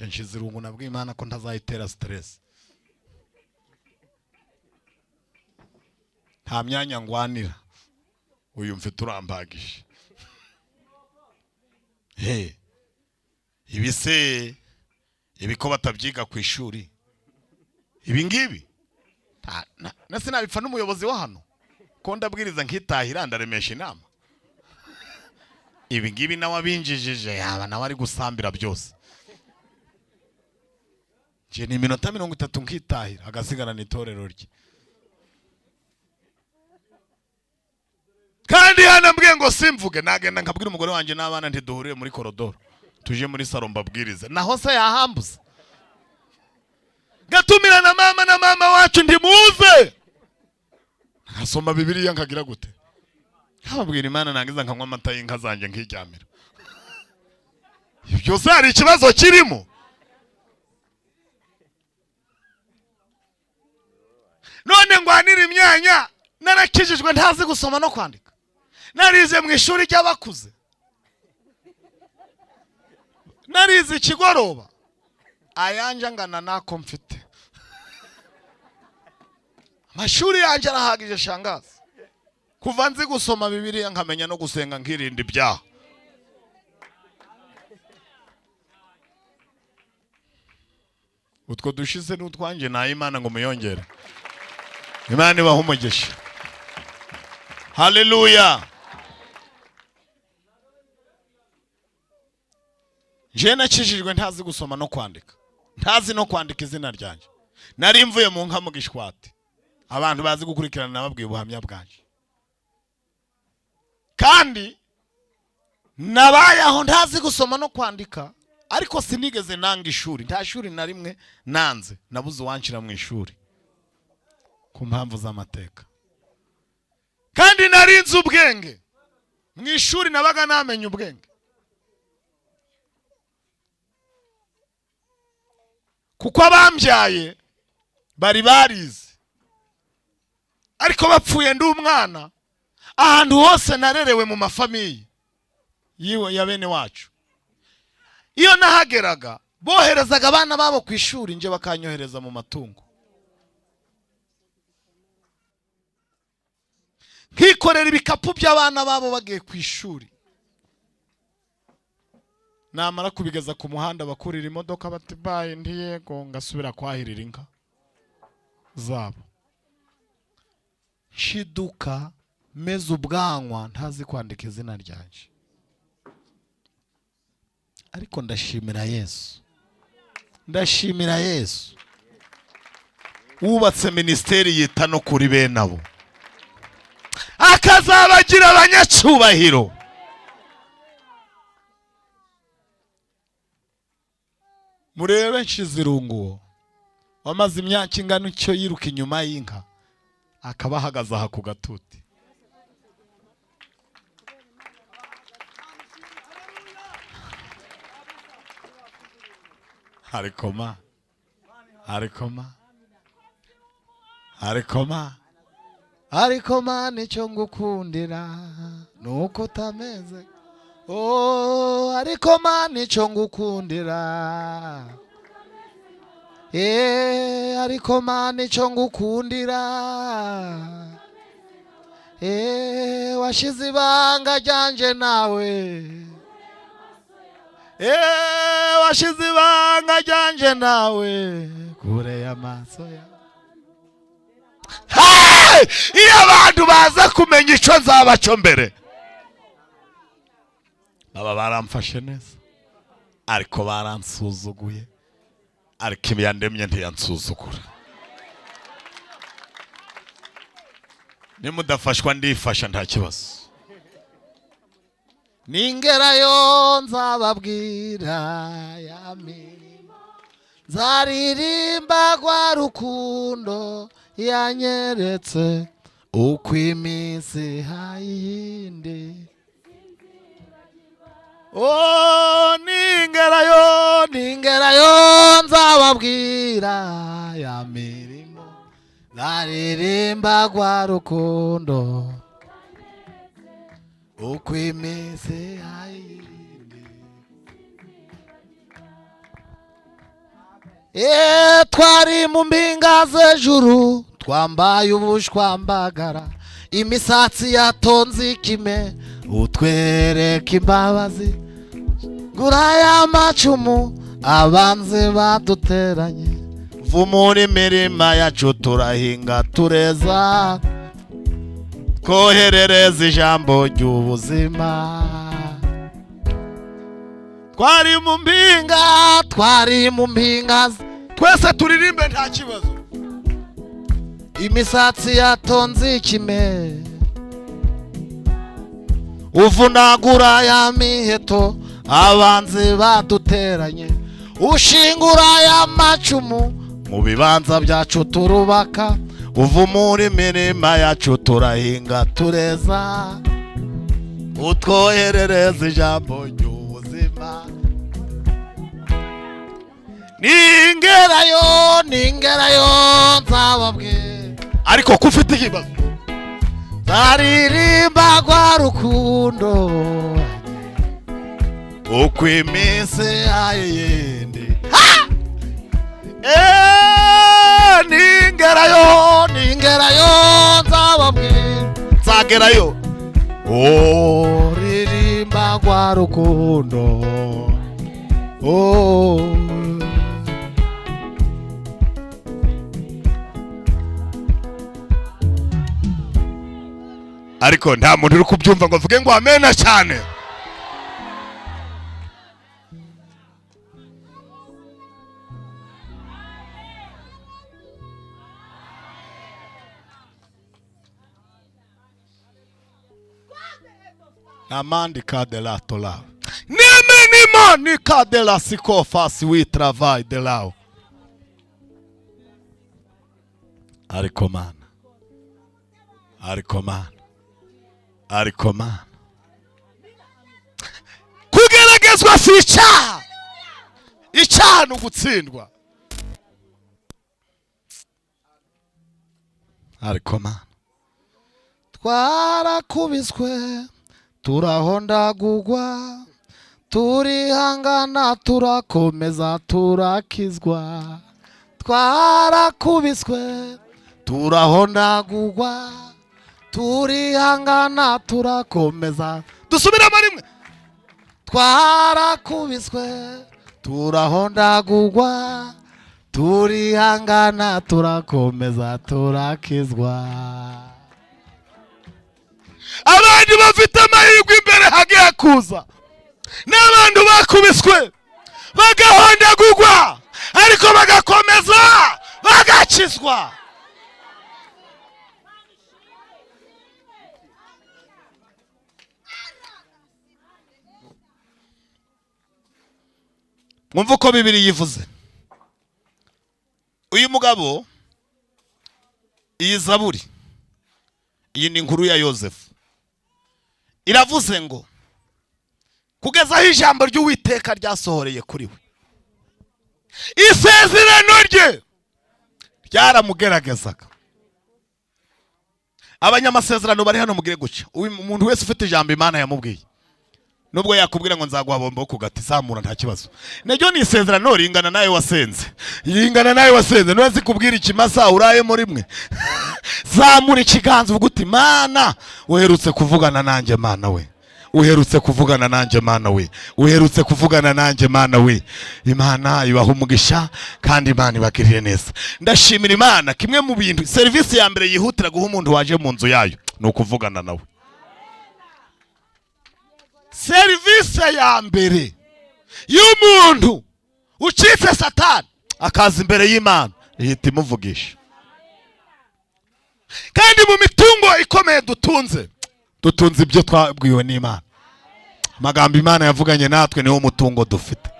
nshize irungu nabwiye Imana ko ntazayitera stress. Nta myanya ngwanira, uyu mfite urambagije. He ibi se ibi ko batabyiga ku ishuri, ibi ngibi nase nabipfa n'umuyobozi wa hano ko ndabwiriza nkitahira ndaremesha inama. Ibi ngibi nawe abinjijije yaba nawe ari gusambira byose. Nje ni iminota 30 nkitahira agasigarana itorero rye. Kandi hano mbwiye ngo simvuge, nagenda nkabwira umugore wanjye n'abana nti duhuriye muri korodoro, tuje muri salo mbabwirize, naho se yahambuza. Gatumira na mama na mama wacu ntimuze, nkasoma Bibiliya nkagira gute, nkababwira Imana, nangiza nkanywa amata y'inka zanjye nkiryamira. Ibyo se hari ikibazo kirimo? None ngwanira imyanya narakijijwe ntazi gusoma no kwandika, narize mu ishuri ry'abakuze, narize ikigoroba, ayanje angana nako mfite. Amashuri yanjye arahagije shangazi. Kuva nzi gusoma Bibiliya nkamenya no gusenga nkirinda ibyaha. Utwo dushize n'utwanjye na Imana ngo muyongere. Imana ibahe umugisha. Haleluya. Nje nakijijwe ntazi gusoma no kwandika, ntazi no kwandika izina ryanjye. Nari mvuye mu nka mu Gishwati. Abantu bazi gukurikirana nababwiye ubuhamya bwanjye. Kandi nabaye aho ntazi gusoma no kwandika, Ariko sinigeze nanga ishuri, nta shuri na rimwe nanze, nabuze uwanshira mu ishuri ku mpamvu z'amateka. Kandi narinze ubwenge mu ishuri, nabaga namenye ubwenge, kuko abambyaye bari barize, ariko bapfuye ndi umwana. Ahantu hose narerewe mu mafamiye yiwe ya bene wacu, iyo nahageraga boherezaga abana babo ku ishuri, nje bakanyohereza mu matungo, nkikorera ibikapu by'abana babo bagiye ku ishuri. Namara kubigeza ku muhanda bakurira imodoka bati baye ntiyego, ngasubira kwahirira inka zabo. Nshiduka meze ubwanwa ntazi kwandika izina ryanje, ariko ndashimira Yesu, ndashimira Yesu wubatse ministeri yita no kuri bene abo, akazabagira abanyacyubahiro. Murebe Nshizirungu wamaze imyaka ingana icyo yiruka inyuma y'inka, akaba ahagaze aha ku gatuti. Arikoma, arikoma, arikoma, arikoma, nicyo ngukundira nuko utameze. Oh, arikoma nicyo ngukundira, arikoma nicyo ngukundira, washize ibanga ryanje nawe, washize ibanga ryanje nawe kure y'amaso yawe. Iyo abantu baza kumenya icyo nzaba cyo mbere, baba baramfashe neza, ariko baransuzuguye. Ariko ibiyandemye ntiyansuzugura. Nimudafashwa ndifasha nta kibazo. Ningerayo nzababwira ya mirimo, nzaririmba rwa rukundo yanyeretse, uko iminsi hayindi. Oh, ningerayo, ningerayo nzababwira ya mirimo, nzaririmba rwa rukundo, uko iminsi hayindi. Twari mu mpinga z'ejuru, twambaye ubushwambagara, imisatsi yatonze ikime, utwereka imbabazi, gura y'amacumu abanzi baduteranye, vumura imirima yacu turahinga tureza, twoherereza ijambo ry'ubuzima. Twari mu mpinga, twari mu mpinga, twese turirimbe nta kibazo. Imisatsi yatonze ikime, uvunagura ya miheto abanzi baduteranye, ushingura ya macumu mu bibanza byacu turubaka, uvumura imirima yacu turahinga tureza, utwoherereza ijambo ry'ubuzima. Ningerayo, ningerayo nzababwira, ariko ko ufite ikibazo, nzaririmba rwa rukundo, uko iminsi yindi. Ningerayo, ningerayo nzababwira, nzagerayo. Oh, ririmba rwa rukundo, oh. Ariko nta muntu uri kubyumva ngo avuge ngo amena cyane. Namandi kadela tola. Nemenimo. Monica de la Sikofasi wi travail de lao. Ariko Mana, ariko Mana, ariko Mana, kugeragezwa si icyaha. Icyaha ni ugutsindwa. Ariko Mana, twarakubiswe turahondagurwa, turihangana turakomeza turakizwa. Twarakubiswe turahondagurwa, turihangana turakomeza. Dusubiramo rimwe. Twarakubiswe turahondagurwa, turihangana turakomeza turakizwa. Abandi bafite amahirwe imbere hagiye kuza n'abantu bakubiswe bagahondagurwa, ariko bagakomeza bagakizwa. Mwumva uko Bibiri yivuze. Uyu mugabo, iyi zaburi, iyi ni inkuru ya Yozefu, iravuze ngo kugeza aho ijambo ry'Uwiteka ryasohoreye kuri we, isezerano rye ryaramugeragezaga. Abanyamasezerano bari hano mugire guca. Umuntu wese ufite ijambo Imana yamubwiye, nubwo yakubwira ngo nzaguha bombo ku gati, zamura nta kibazo. Naryo ni isezerano ringana nawe wasenze, ringana nawe wasenze. Niba zikubwira ikimasa urayemo rimwe, zamura ikiganza uvuga uti Mana uherutse kuvugana nanjye, Mana we uherutse kuvugana nanjye, Mana we uherutse kuvugana nanjye, Mana we. Imana ibaha umugisha kandi Imana ibagirire neza. Ndashimira Imana. Kimwe mu bintu, serivisi ya mbere yihutira guha umuntu waje mu nzu yayo ni ukuvugana nawe. Serivisi ya mbere y'umuntu ucitse Satani akaza imbere y'Imana ihita imuvugisha. Kandi mu mitungo ikomeye dutunze, dutunze ibyo twabwiwe n'Imana. Amagambo Imana yavuganye natwe niwo mutungo dufite.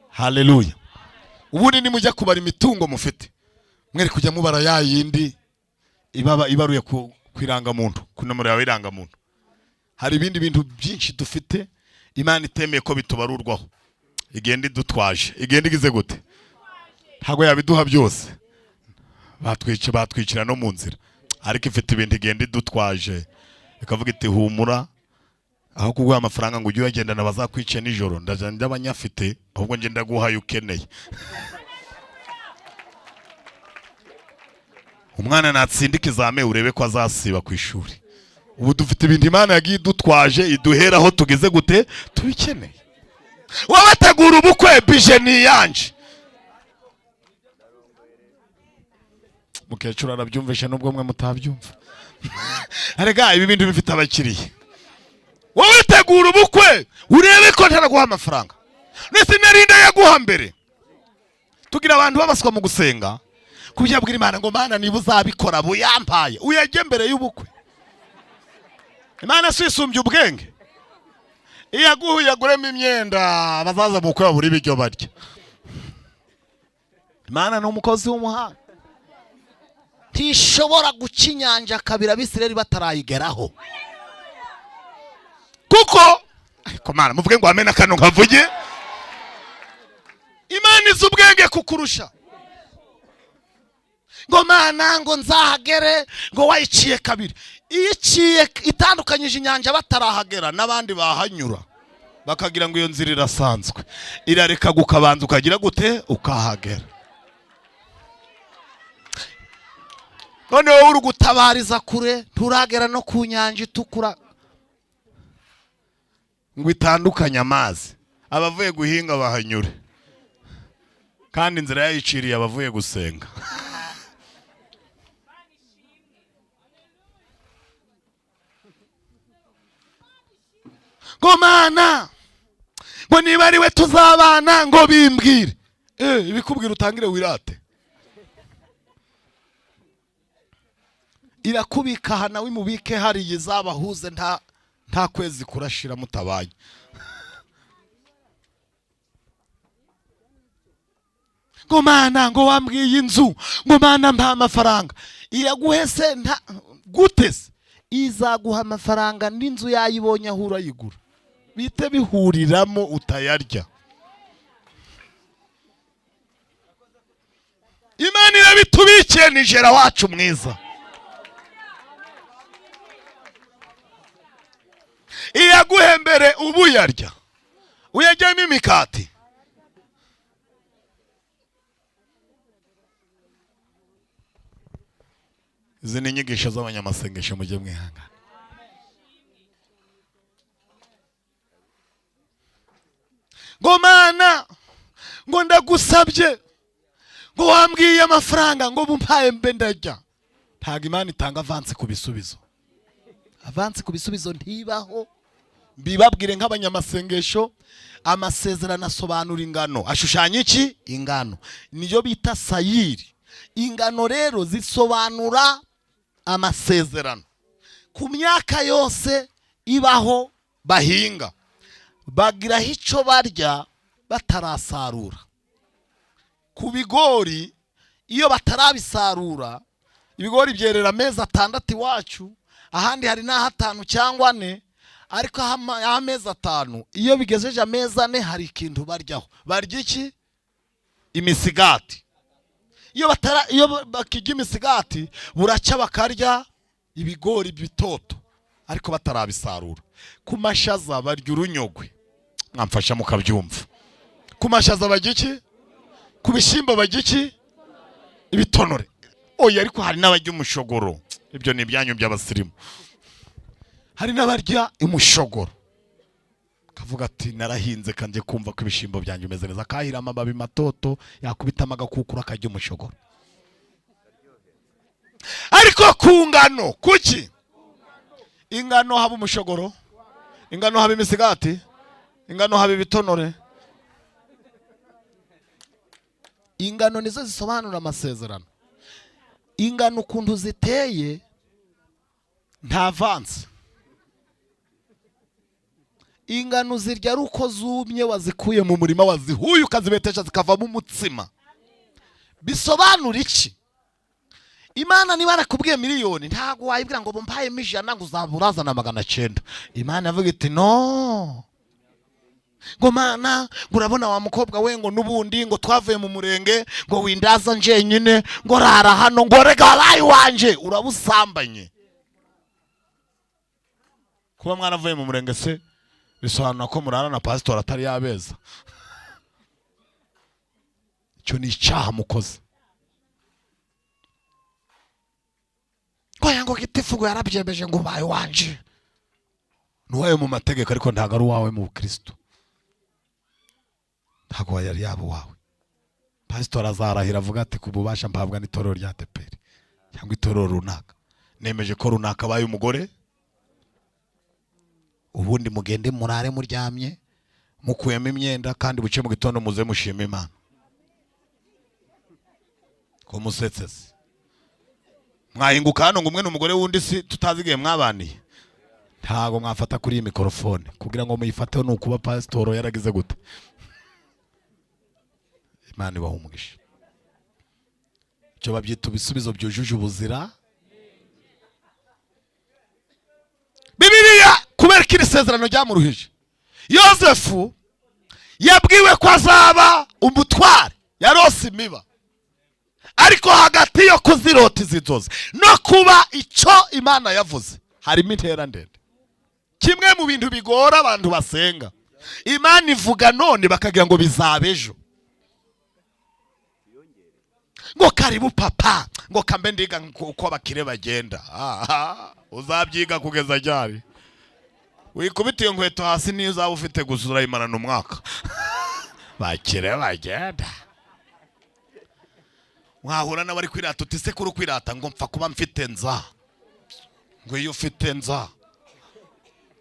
Haleluya. Ubundi nimujya kubara imitungo mufite, mwere kujya mubara ya yindi ibaba ibaruye ku irangamuntu, ku nomero yawe irangamuntu. Hari ibindi bintu byinshi dufite Imana itemeye ko bitubarurwaho, igenda idutwaje, igenda igize gute, ntabwo yabiduha byose, batwica batwicira no mu nzira, ariko ifite ibintu igenda idutwaje, ikavuga iti humura, aho kuguha amafaranga ngo ujye uyagendana bazakwice nijoro, ndaja ndabanyafite, ahubwo nje ndaguhaye ukeneye. Umwana natsinda ikizame urebe ko azasiba ku ishuri. Ubu dufite ibintu Imana yagiye idutwaje, iduhera aho tugeze gute tubikeneye. Wabategura ubukwe bije ni yanje. Mukecuru arabyumvisha nubwo mwe mutabyumva. Arega ibi bintu bifite abakiriye. Wowe tegura ubukwe urebe ko ntaraguha amafaranga. Nese narinda yaguha mbere. Tugira abantu babaswa mu gusenga kubyabwira Imana ngo Mana niba uzabikora buyampaye, uyajye mbere y'ubukwe. Imana si isumbye ubwenge. Iyaguhuye aguremo imyenda bazaza mu bukwe babura ibiryo barya. Imana ni umukozi w'umuhanga. Ntishobora guca inyanja kabiri Abisirayeli batarayigeraho. Kuko ariko Mana muvuge ngo amena kano nkavuge. Imana izi ubwenge kukurusha. Ngo Mana ngo nzahagere, ngo wayiciye kabiri. Iciye itandukanyije inyanja batarahagera n'abandi bahanyura bakagira ngo iyo nzira irasanzwe, irareka gukabanza ukagira gute ukahagera. None wowe uri gutabariza kure, nturagera no ku nyanja itukura ngo itandukanye amazi, abavuye guhinga bahanyure, kandi inzira yayiciriye abavuye gusenga. Ngo Mana ngo niba ari we tuzabana ngo bimbwire. Ibikubwira utangire wirate. Irakubika aha nawe imubike hariya izabahuze nta kwezi kurashira mutabaye. Ngo Mana, ngo wambwiye inzu, ngo Mana mpa amafaranga. Iraguhese nta gute se? Izaguha amafaranga n'inzu yayibonye aho urayigura, bite bihuriramo utayarya. Imana irabitubikiye, ni jera wacu mwiza. Iyaguhembere ubu yarya, uyajyamo imikati. Izi ni inyigisho z'abanyamasengesho, mujye mwihangana. Ngo Mana, ngo ndagusabye, ngo wambwiye amafaranga, ngo bumpaye mbe ndarya. Ntabwo Imana itanga avansi ku bisubizo. Avansi ku bisubizo ntibaho. Mbibabwire nk'abanyamasengesho, amasezerano asobanura ingano. Ashushanya iki? Ingano. Niyo bita sayiri. Ingano rero zisobanura amasezerano. Ku myaka yose ibaho bahinga, bagiraho icyo barya batarasarura. Ku bigori iyo batarabisarura, ibigori byerera amezi 6 iwacu, ahandi hari n'aho 5 cyangwa 4, ariko amezi 5 iyo bigejeje amezi 4 hari ikintu baryaho. Barya iki? Imisigati. Iyo bakijya imisigati buraca bakarya ibigori bitoto ariko batarabisarura. Ku mashaza barya urunyogwe, mwamfasha mukabyumva. Ku mashaza barya iki? Ku bishyimbo barya iki? Ibitonore. Oya, ariko hari n'abarya umushogoro, ibyo ni ibyanyu by'abasirimu. Hari n'abarya umushogoro, kavuga ati narahinze kanje kumva ko ibishimbo byanjye bimeze neza, akahira amababi matoto, yakubitamo agakukura akarya umushogoro. Ariko ku ngano, kuki ingano haba umushogoro, ingano haba imisigati, ingano haba ibitonore? Ingano nizo zisobanura amasezerano. Ingano ukuntu ziteye nta vansi. Ingano zirya ari uko zumye, wazikuye mu murima, wazihuye ukazibetesha zikavamo umutsima. Bisobanura iki? Imana niba yarakubwiye miliyoni, ntabwo wayibwira ngo bumpayemo 100 ngo uzaba urazana 900. Imana ivuga iti no, ngo Mana, ngo urabona wa mukobwa we, ngo nubundi ngo twavuye mu murenge, ngo windaza njenyine, ngo rara hano, ngo rega wabaye wanje. Urabusambanye. Kuba mwaravuye mu murenge se bisobanura ko murara na pasitori atari yabeza? Icyo ni icyaha mukoze. Ngo gitifu ngo yarabyemeje ngo ubaye wanje. Ni uwawe mu mategeko, ariko ntabwo ari uwawe mu bukristo. Ntabwo yari yaba uwawe. Pasitori azarahira avuga ati ku bubasha mpabwa n'itorero rya ADEPR cyangwa itorero runaka, nemeje ko runaka abaye umugore. Ubundi mugende murare muryamye mukuyemo imyenda, kandi buce mu gitondo muze mushima Imana. Ko musetse se? Mwahinguka hano ngo umwe n'umugore wundi si tutazi igihe mwabaniye. Ntago mwafata kuri iyi mikorofone kugira ngo muyifateho, ni ukuba pasitoro yaragize gute. Imana ibaha umugisha. Icyo babyita ibisubizo byujuje ubuzira. Bibiliya kubera ko iri sezerano ryamuruhije, Yosefu yabwiwe ko azaba umutware, yarose imiba, ariko hagati yo kuzirota izi nzozi no kuba icyo Imana yavuze harimo intera ndende. Kimwe mu bintu bigora abantu basenga, Imana ivuga none bakagira ngo bizaba ejo. Ngo karibu papa, ngo kambe ndiga uko abakire bagenda. Uzabyiga kugeza ryari? Wikubita iyo nkweto hasi niyo uzaba ufite gusa urayimarana umwaka. Bakire bagenda. Mwahura n'abari kwirata uti se kuri kwirata, ngo mpfa kuba mfite nza, ngo iyo ufite nza.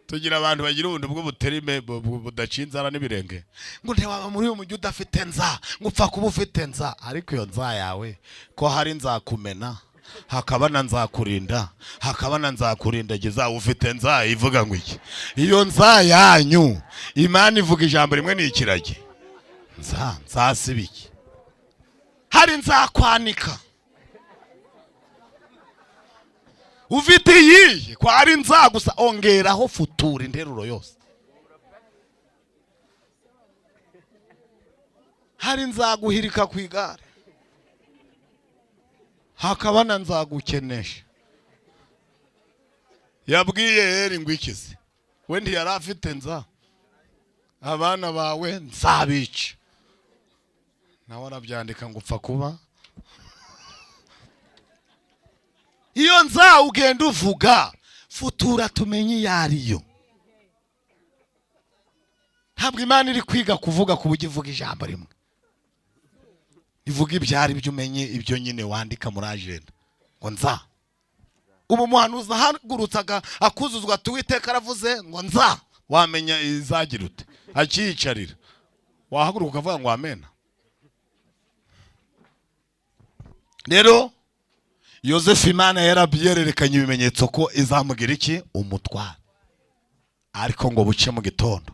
Tugira abantu bagira ubuntu bwo buterime budaca inzara n'ibirenge, ngo ntiwaba muri uyu mujyi udafite nza, ngo upfa kuba ufite nza. Ariko iyo nza yawe ko hari nzakumena, hakaba na nzakurinda, hakaba na nzakurindagiza, ufite nza ivuga ngo iki? Iyo nza yanyu Imana ivuga ijambo rimwe ni ikiragi. Nza nzasibiki. Hari nzakwanika. Ufite iyihe? Ko ari nza gusa, ongeraho futura interuro yose. Hari nzaguhirika ku igare, hakaba na nzagukenesha. Yabwiye Eri ngo ikize, we ntiyari afite nza, abana bawe nzabica. Nawe arabyandika ngo upfa kuba. Iyo nza ugenda uvuga futura tumenye iyo ariyo. Ntabwo Imana iri kwiga kuvuga ku buryo ivuga ijambo rimwe, ivuga ibyari byo umenye ibyo nyine wandika muri agenda ngo nza. Ubu muhanuzi ahagurutsaga akuzuzwa ati Uwiteka aravuze ngo nza, wamenya izagira ute? Akiyicarira, wahaguruka ukavuga ngo amena. Rero Yosefu Imana yarabyerekanye ibimenyetso ko izamugira iki? Umutware. Ariko ngo buce mu gitondo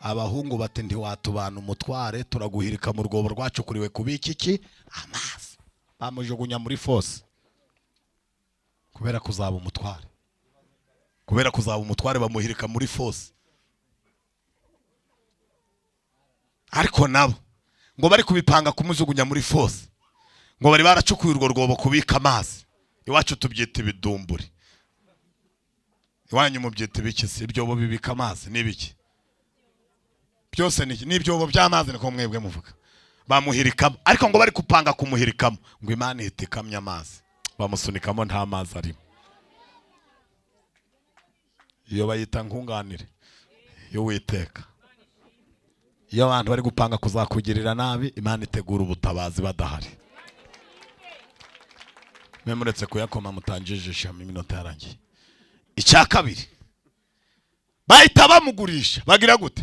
abahungu bati ntiwatubana umutware, turaguhirika mu rwobo rwacu kuriwe kubika iki? Amazi. Bamujugunya muri fosse kubera kuzaba umutware. Kubera kuzaba umutware bamuhirika muri fosse. Ariko nabo ngo bari kubipanga kumujugunya muri fosse, ngo bari baracukuye urwo rwobo kubika amazi. Iwacu tubyita ibidumburi, iwanyu mubyita ibiki? Si ibyobo bibika amazi n'ibiki byose ni ibyobo by'amazi, niko mwebwe muvuga. Bamuhirikamo, ariko ngo bari kupanga kumuhirikamo ngo Imana ihita ikamya amazi, bamusunikamo nta mazi arimo. Iyo bayita nkunganire y'Uwiteka. Iyo abantu bari gupanga kuzakugirira nabi, Imana itegura ubutabazi badahari. Muretse kuyakoma mutanjijisha, iminota yarangiye. Icya kabiri, bahita bamugurisha. Bagira gute?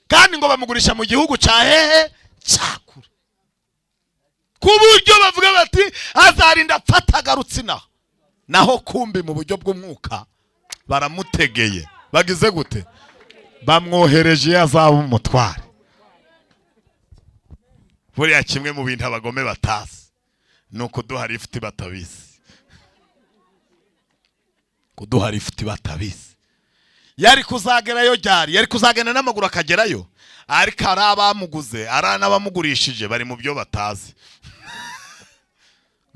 Kandi ngo bamugurisha mu gihugu cya hehe? Cyakure. Ku buryo bavuga bati azarinda apfa agarutse inaha. Naho kumbi mu buryo bw'umwuka baramutegeye. Bagize gute? Bamwohereje azaba umutware. Buriya kimwe mu bintu abagome batazi ni ukuduha lifuti batabizi. Kuduha lifuti batabizi. Yari kuzagerayo ryari? Yari kuzagenda n'amaguru akagerayo, ariko ari abamuguze ari n'abamugurishije bari mu byo batazi.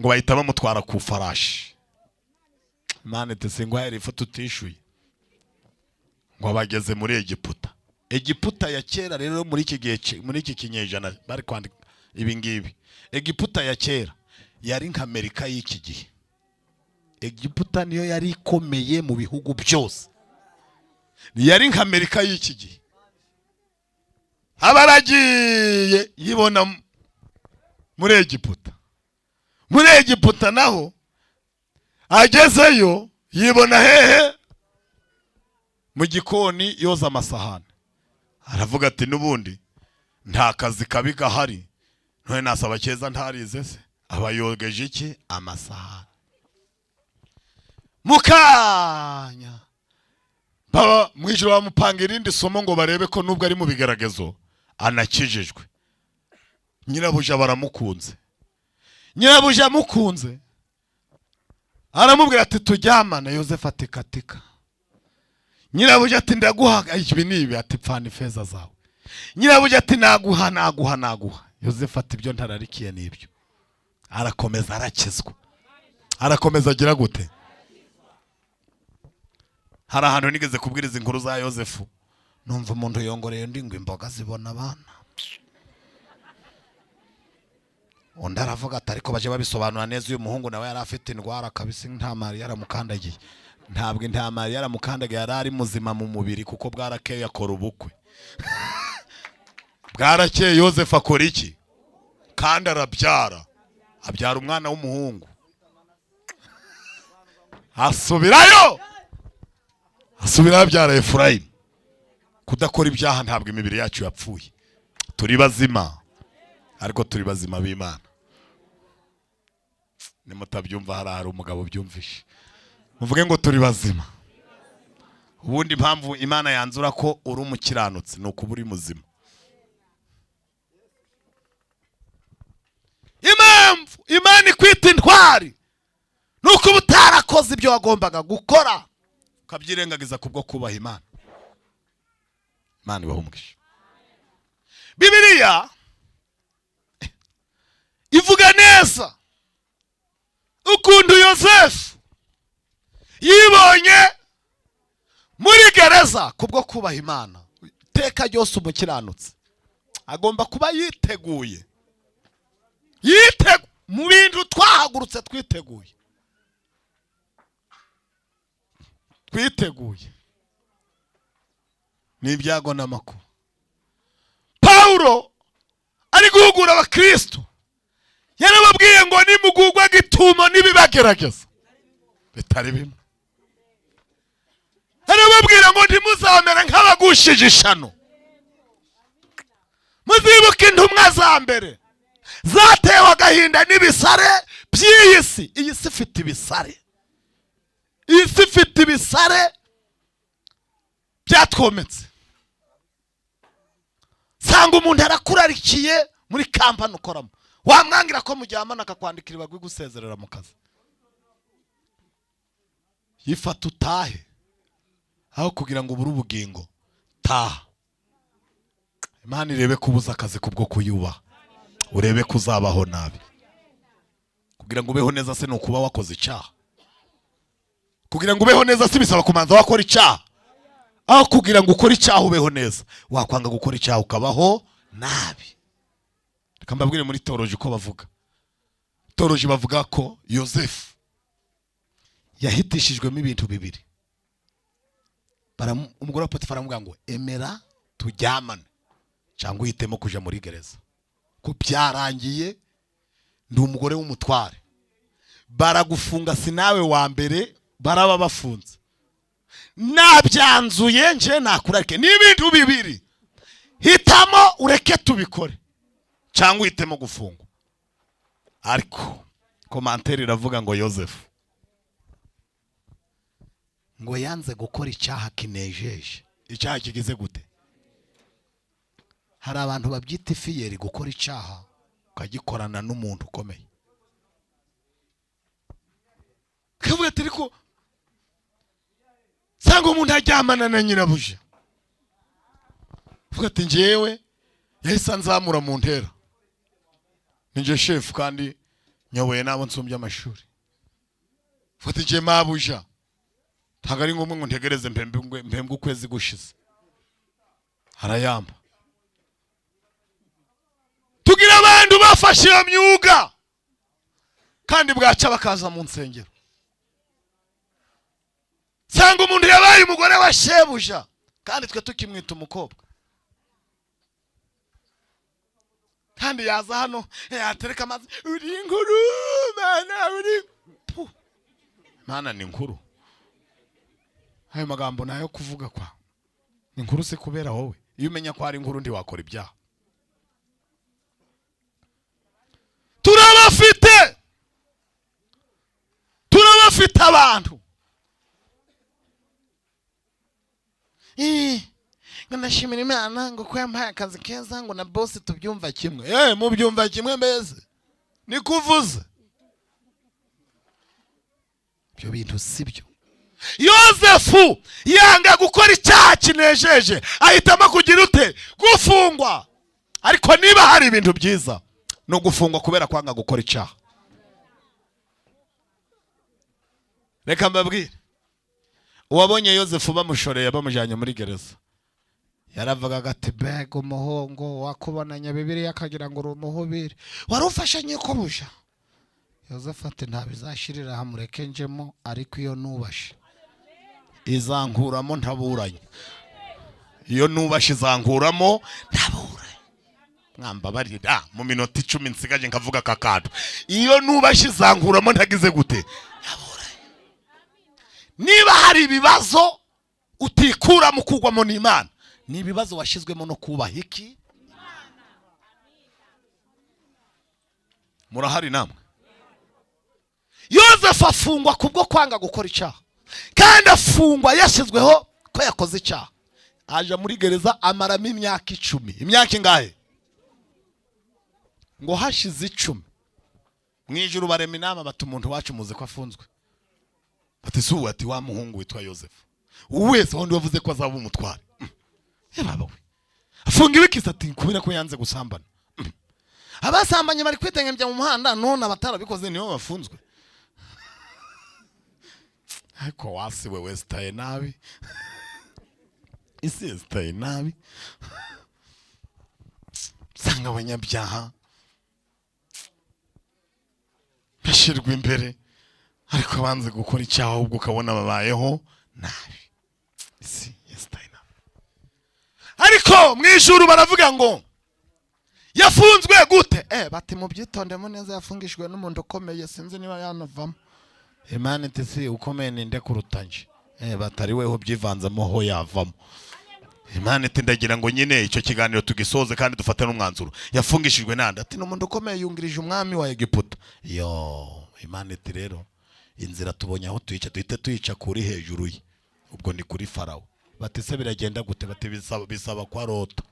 Ngo bahita bamutwara ku farashi. Imana iti singwaye lifuti utishyuye. Ngo abageze muri Egiputa. Egiputa ya kera rero muri iki gihe, muri iki kinyejana bari kwandika ibi ngibi, Egiputa ya kera yari nka Amerika y'iki gihe. Egiputa niyo yari ikomeye mu bihugu byose, yari nka Amerika y'iki gihe. Abaragiye yibona muri Egiputa. Muri Egiputa naho agezeyo yibona hehe? Mu gikoni yoza amasahani. Aravuga ati n'ubundi nta kazi kabi gahari, none nasaba keza ntarize se? Aba yogeje iki? Amasahani. Mukanya baba mu ijoro bamupanga irindi somo ngo barebe ko nubwo ari mu bigeragezo anakijijwe. Nyirabuja baramukunze. Nyirabuja amukunze aramubwira ati turyamane. Yosefu ati katika. Nyirabuja ati ndaguha ibi n'ibi, ati pfana ifeza zawe. Nyirabuja ati naguha naguha naguha. Yosefu ati ibyo ntararikiye n'ibyo. Arakomeza arakizwa. Arakomeza agira gute? Hari ahantu nigeze kubwiriza inkuru za Yosefu, numva umuntu yongoreye undi ngo imboga zibona abana. Undi aravuga ati ariko baje babisobanura neza, uyu muhungu nawe yari afite indwara kabisa, intamari yaramukandagiye. Ntabwo intamari yaramukandagiye, yari ari muzima mu mubiri kuko bwarakeye akora ubukwe. Bwarakeye Yosefu akora iki? Kandi arabyara, abyara umwana w'umuhungu. Asubirayo, asubirayo abyara Efurayimu. Kudakora ibyaha ntabwo imibiri yacu yapfuye, turi bazima, ariko turi bazima b'Imana. Nimutabyumva hari umugabo byumvishe, muvuge ngo turi bazima. Ubundi impamvu Imana yanzura ko uri umukiranutsi ni ukuba uri muzima. Imana ikwita intwari ni uko uba utarakoze ibyo wagombaga gukora, ukabyirengagiza kubwo kubaha Imana. Imana ibahe umugisha. Bibiliya ivuga neza ukuntu Yosefu yibonye muri gereza kubwo kubaha Imana. Iteka ryose umukiranutsi agomba kuba yiteguye, mu bintu twahagurutse twiteguye, twiteguye ni ibyago n'amakuba. Pawulo ari guhugura abakristo, yarababwiye ngo nimugugwa gitumo n'ibibagerageza bitari bimwe. Arababwira ngo ntimuzamere nk'abagushije ishano. Muzibuke intumwa za mbere zatewe agahinda n'ibisare by'iyi si. Iyi si ifite ibisare, iyi si ifite ibisare byatwometse. Sanga umuntu arakurarikiye muri kampani ukoramo, wamwangira ko mujyamana akakwandikira ibagwi gusezerera mu kazi, yifata utahe aho kugira ngo ubure ubugingo. Taha, Imana irebe ko ubuze akazi kubwo kuyubaha, urebe ko uzabaho nabi. Kugira ngo ubeho neza se ni ukuba wakoze icyaha? Kugira ngo ubeho neza se bisaba kumanza wakora icyaha? Aho kugira ngo ukore icyaha ubeho neza, wakwanga gukora icyaha ukabaho nabi. Reka mbabwire muri toroji uko bavuga. Toroji bavuga ko Yosefu yahitishijwemo ibintu bibiri. Umugore wa Potifari aramubwira ngo emera turyamane cyangwa uhitemo kuja muri gereza, ko byarangiye ndi umugore w'umutware, baragufunga si nawe wa mbere baraba bafunze, nabyanzuye nje nakurarike. Ni ibintu bibiri, hitamo ureke tubikore cyangwa uhitemo gufungwa. Ariko commentaire iravuga ngo Yosefu ngo yanze gukora icyaha kinejeje. Icyaha kigize gute? Hari abantu babyita ifiyeri gukora icyaha ukagikorana n'umuntu ukomeye. Kavuga ati ariko sanga umuntu aryamana na nyirabuja, vuga ati njyewe yahise anzamura mu ntera, ninjye shefu kandi nyoboye n'abo nsumbye amashuri. Vuga ati njye mabuja ntabwo ari ngombwa ngo ntegereze mpembwe ukwezi gushize, arayamba. Tugira abantu bafashe iyo myuga kandi bwaca bakaza mu nsengero. Sanga umuntu yabaye umugore wa shebuja kandi twe tukimwita umukobwa, kandi yaza hano yatereka amazi, uri inkuru mana, uri mana ni inkuru. Ayo magambo nayo kuvuga kwa ni inkuru se kubera wowe? Iyo umenya ko ari inkuru ntiwakora ibyaha. Turabafite, turabafite abantu. Ngo ndashimira Imana ngo ko yampaye akazi keza, ngo na boss tubyumva kimwe. Mubyumva kimwe mbese nikuvuze ibyo bintu sibyo. Yosefu yanga gukora icyaha kinejeje, ahitamo kugira ute? Gufungwa. Ariko niba hari ibintu byiza no gufungwa kubera kwanga gukora icyaha. Reka mbabwire, uwabonye Yosefu bamushoreye bamujyanye muri gereza yaravugaga ati mbega umuhungu wakubonanye Bibiliya akagira ngo uri umuhubiri, wari ufashe nyikobuja. Yosefu ati ntabizashirira aha, mureke njemo, ariko iyo nubashe izankuramo ntaburanye, iyo nubashe izankuramo ntaburanye. Mwambabarira mu minota 10 nsigaje nkavuga aka kantu. Iyo nubashe izankuramo ntagize gute? Ntaburanye. Niba hari ibibazo utikuramo kugwamo n'Imana, ni ibibazo washyizwemo no kubaha iki? Murahari namwe? Yosefu afungwa kubwo kwanga gukora icyaha, kandi afungwa yashyizweho ko yakoze icyaha. Aja muri gereza amaramo imyaka 10. Imyaka ingahe? Ngo hashize 10 Mu ijuru barema inama, bati umuntu wacu muzi ko afunzwe. Bati si ubu, ati wa muhungu witwa Yosefu wese wundi wavuze ko azaba umutware. Baba we afunga ibikisa, ati kubera ko yanze gusambana. Abasambanye bari kwitengembya mu muhanda, none abatarabikoze nibo bafunzwe. Ariko wasi we wesitaye nabi, isi yesitaye nabi, usanga abanyabyaha bashyirwa imbere, ariko banze gukora icyaha ahubwo ukabona babayeho nabi. Isi yesitaye nabi. Ariko mu ijuru baravuga ngo yafunzwe gute? Bati mubyitondemo neza, yafungishijwe n'umuntu ukomeye, sinzi niba yanavamo. Imana iti si ukomeye ninde kuruta nje? Batari weho byivanzemo ho yavamo. Imana iti ndagira ngo nyine icyo kiganiro tugisoze kandi dufate n'umwanzuro. Yafungishijwe nande? Ati n'umuntu ukomeye yungirije umwami wa Egiputa. Yo, Imana iti rero inzira tubonye aho tuyica, duhite tuyica kuri hejuru ye, ubwo ni kuri Farawo. Bati se biragenda gute? Bati bisaba ko arota.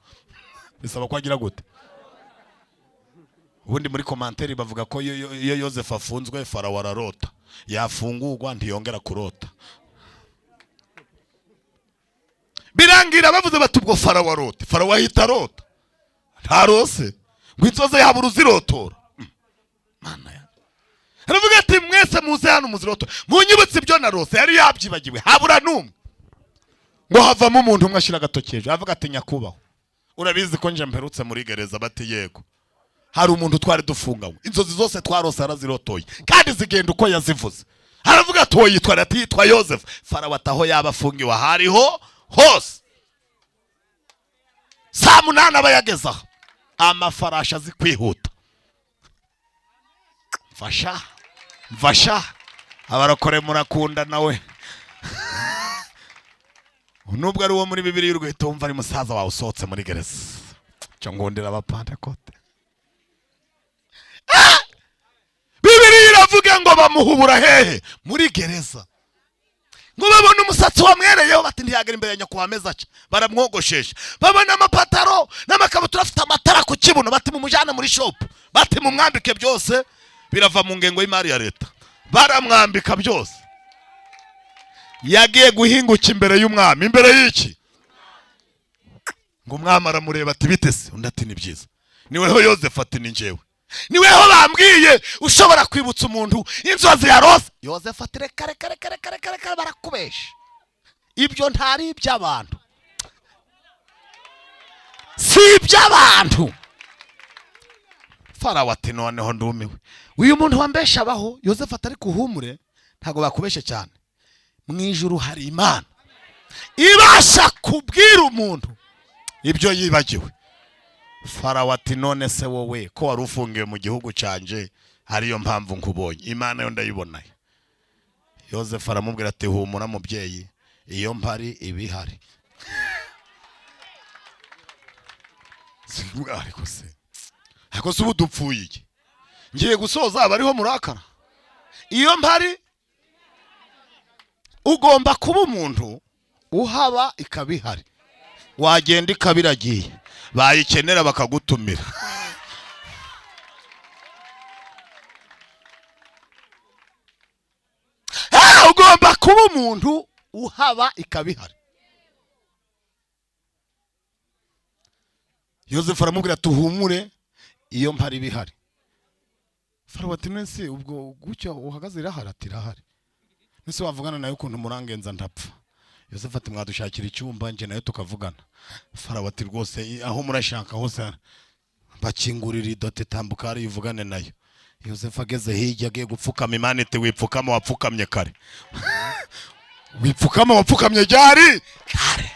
Bisaba ko agira gute? Ubundi muri komanteri bavuga ko iyo Yosefu afunzwe Farawo ararota, yafungurwa ntiyongera kurota. Birangira bavuze bati ubwo Farawo arota, Farawo ahita arota, ntarose ngo inzozi yabura uzirotora. Mana ya aravuga ati mwese muze hano muzirotora, munyibutse ibyo narose. Yari yabyibagiwe, habura n'umwe. Ngo havamo umuntu umwe ashyira agatoki hejuru, avuga ati nyakubahwa urabizi ko nje mperutse muri gereza. Bati yego, hari umuntu twari dufunganywe, inzozi zose twarose arazirotoye kandi zigenda uko yazivuze. Aravuga ati uwo yitwa, ati yitwa Yosefu. Farawo ataho yaba afungiwe ahariho hose. Saa 8 aba yageze aho, amafarashi azi kwihuta. Mfasha mfasha, abarokore murakunda nawe. Nubwo ari uwo muri Bibiliya urwita wumva ari musaza wawe usohotse muri gereza. Cyo ngundira abapantekote. Bibiliya iravuga ngo bamuhubura hehe? Muri gereza. Ngo babone umusatsi wamwereyeho, bati ntiyagera imbere ya nyakubahwa ameze atya, baramwogoshesha. Babona amapataro n'amakabutura afite amatara ku kibuno, bati mumujyane muri shop, bati mumwambike byose, birava mu ngengo y'imari ya leta. Baramwambika byose. Yagiye guhinguka imbere y'umwami, imbere y'iki? Ngo umwami aramureba ati bite se? Undi ati ni byiza. Niweho Yosefu? Ati ni njyewe. Niweho bambwiye ushobora kwibutsa umuntu inzozi ya rose. Yosefu ati reka reka reka reka reka reka, barakubesha, ibyo ntari iby'abantu, si iby'abantu. Farawo ati noneho ndumiwe, uyu muntu wambesha abaho. Yosefu ati ariko uhumure, ntabwo bakubeshe cyane, mu ijuru hari Imana ibasha kubwira umuntu ibyo yibagiwe. Farawo ati none se wowe ko wari ufungiwe mu gihugu cyanjye, ariyo mpamvu nkubonye, Imana yo ndayibonaye. Yosefu aramubwira ati humura mubyeyi, iyo mpari ibihari. Ariko se ubu dupfuye iki? Ngiye gusoza abariho murakara. Iyo mpari ugomba kuba umuntu uhaba ikabihari, wagenda ikabiragiye, bayikenera bakagutumira. Ugomba kuba umuntu uhaba ikabihari. Yosefu aramubwira tuhumure, iyo mpari bihari. Farawo ati nese ubwo gutyo uhagaze irahari? Ati irahari. Nese wavugana nayo ukuntu murangenza ndapfa. Yosefu ati mwadushakira icyumba nje nayo tukavugana. Farawo ati rwose aho murashaka hose, bakingurira idote tambuka ari ivugane nayo. Yosefu ageze hirya agiye gupfukama, Imana iti wipfukama wapfukamye kare. Wipfukama wapfukamye ryari? Kare.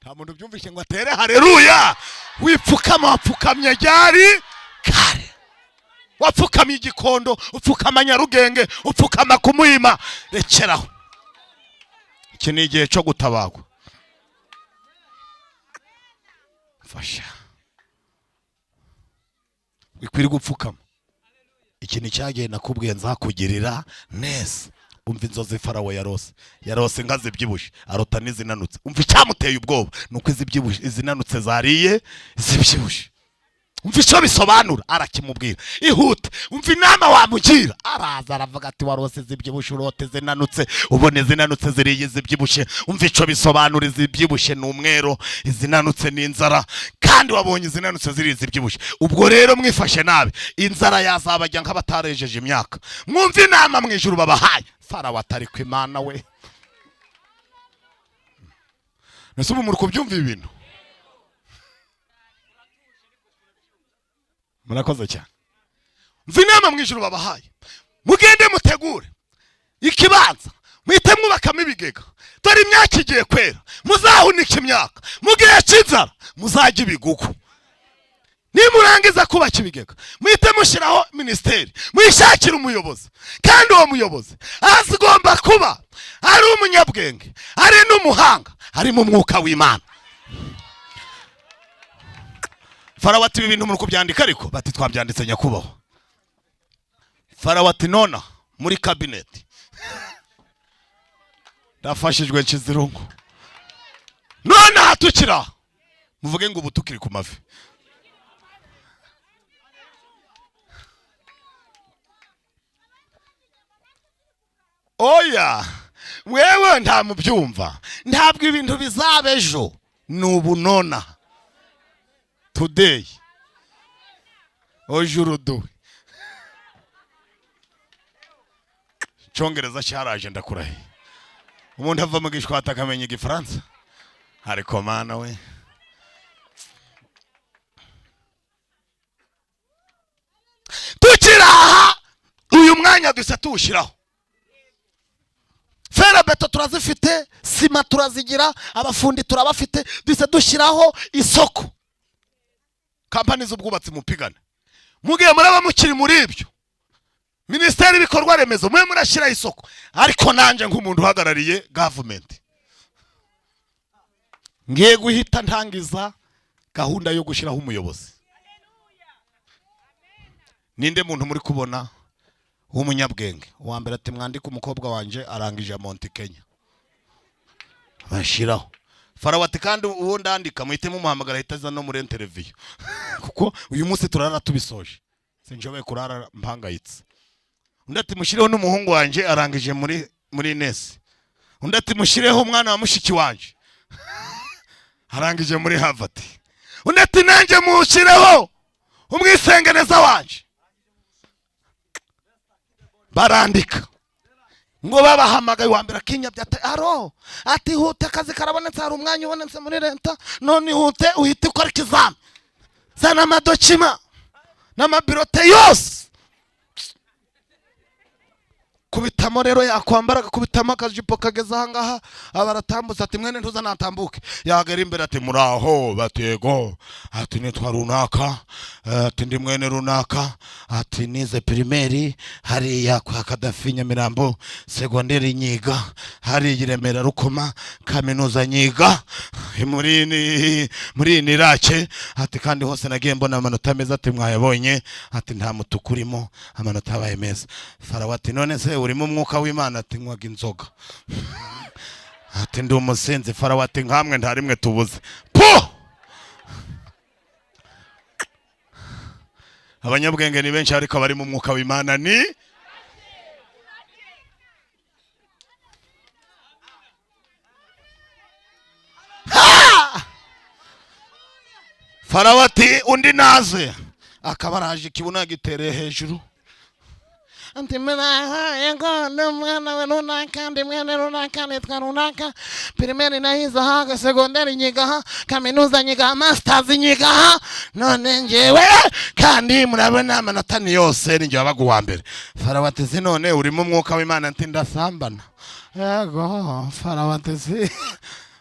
Nta muntu byumvise ngo atere haleluya. Wipfukama wapfukamye ryari? Kare. Wapfukamye igikondo, upfukama Nyarugenge, upfukama kumuhima, rekeraho. Iki ni igihe cyo gutabagwa. Mfasha. Wikwiriye gupfukama. Iki ni cyagiye nakubwiye nzakugirira neza. Umva inzozi Farawo yarose, yarose inka zibyibushye, arota n'izinanutse. Umva icyamuteye ubwoba nuko izibyibushye izinanutse zariye zibyibushye. Umva icyo bisobanura, arakimubwira. Ihute, umva inama wamugira. Araza aravuga ati warose zibyibushye, urote zinanutse, ubone zinanutse ziriye zibyibushye. Umva icyo bisobanura, izibyibushye ni umwero, izinanutse ni inzara, kandi wabonye izinanutse ziriye zibyibushye. Ubwo rero mwifashe nabi, inzara yazabajya nk'abatarejeje imyaka. Mwumva inama mu ijuru babahaye. Farawo atari ku Imana we. Nese ubu muri kubyumva ibintu? Murakoze cyane. Mva inama mu ijuru babahaye, mugende mutegure ikibanza, muhite mwubakamo ibigega, dore imyaka igiye kwera, muzahunike imyaka, mu gihe cy'inzara muzajya ibigugu. Nimurangiza kubaka ibigega, muhite mushyiraho minisiteri, muyishakire umuyobozi, kandi uwo muyobozi azigomba kuba ari umunyabwenge, ari n'umuhanga, ari mu mwuka w'Imana. Farawo ati ibi bintu muri kubyandika? Ariko bati twabyanditse nyakubahwa. Farawo ati nona muri kabineti ndafashijwe nshizirungu. None hatukira muvuge ngo ubu tukiri ku mavi. Oya wewe nta mubyumva, ntabwo ibintu bizaba ejo, ni ubu nona, today, aujourd'hui. Icyongereza cyaraje ndakurahiye. Umuntu ava mu gishwata akamenya igifaransa, ariko mana we. Tukiraha uyu mwanya dusa tuwushyiraho. Ferabeto turazifite, sima turazigira, abafundi turabafite, dusa dushyiraho isoko. Kampani z'ubwubatsi mupigane, mugiye muraba mukiri muri ibyo. Minisiteri y'ibikorwa remezo mwe murashyiraho isoko, ariko nanjye nk'umuntu uhagarariye government ngiye guhita ntangiza gahunda yo gushyiraho umuyobozi. Ninde muntu muri kubona w'umunyabwenge? Uwa mbere ati mwandike umukobwa wanje arangije Mount Kenya, bashyiraho. Farawo ati kandi uwo ndandika muhite mumuhamagara ahita aza no muri interview, kuko uyu munsi turara tubisoje, sinshoboye kurara mpangayitse. Undi ati mushyireho n'umuhungu wanje arangije muri Ines. Undi ati mushyireho umwana wa mushiki wanje arangije muri Harvard. Undi ati nanjye mushyireho umwisengeneza wanje. Barandika ngo babahamagaye, uwa mbere akinyabya ati aro, ati hute akazi karabonetse, hari umwanya ubonetse muri leta, none ihute uhite ukora ikizami, zana amadokima n'amabirote yose. Kubitamo rero yakwambara agakubitamo akajipo kageze aha ngaha, abaratambutse ati mwene ntuza natambuke. Yagera imbere ati muraho, bati yego, ati nitwa runaka, ati ndi mwene runaka, ati nize primaire hariya kwa Kadafi Nyamirambo, segonderi nyiga hariya i Remera Rukoma, kaminuza nyiga muri Nirake, ati kandi hose nagiye mbona amanota meza, ati mwayabonye, ati nta mutuku urimo, amanota abaye meza. Farawo ati none se urimo umwuka w'Imana? Ati nywaga inzoga, ati ndi umusinzi. Farawo ati nkamwe nta rimwe tubuze. Po! Abanyabwenge ni benshi, ariko abari mu mwuka w'Imana ni Farawo ati undi naze, akaba araje ikibuno yagitereye hejuru. Ati mwana n'umwana we runaka, ndi mwene runaka, nitwa runaka, primaire nahize aha, segonderi nyigaha, kaminuza nyigaha, masters nyigaha, none njyewe kandi murabona amanota ni yose, ninjye wabaga uwa mbere. Farawo ati si none urimo umwuka w'Imana? Ati ndasambana. Yego. Farawo ati si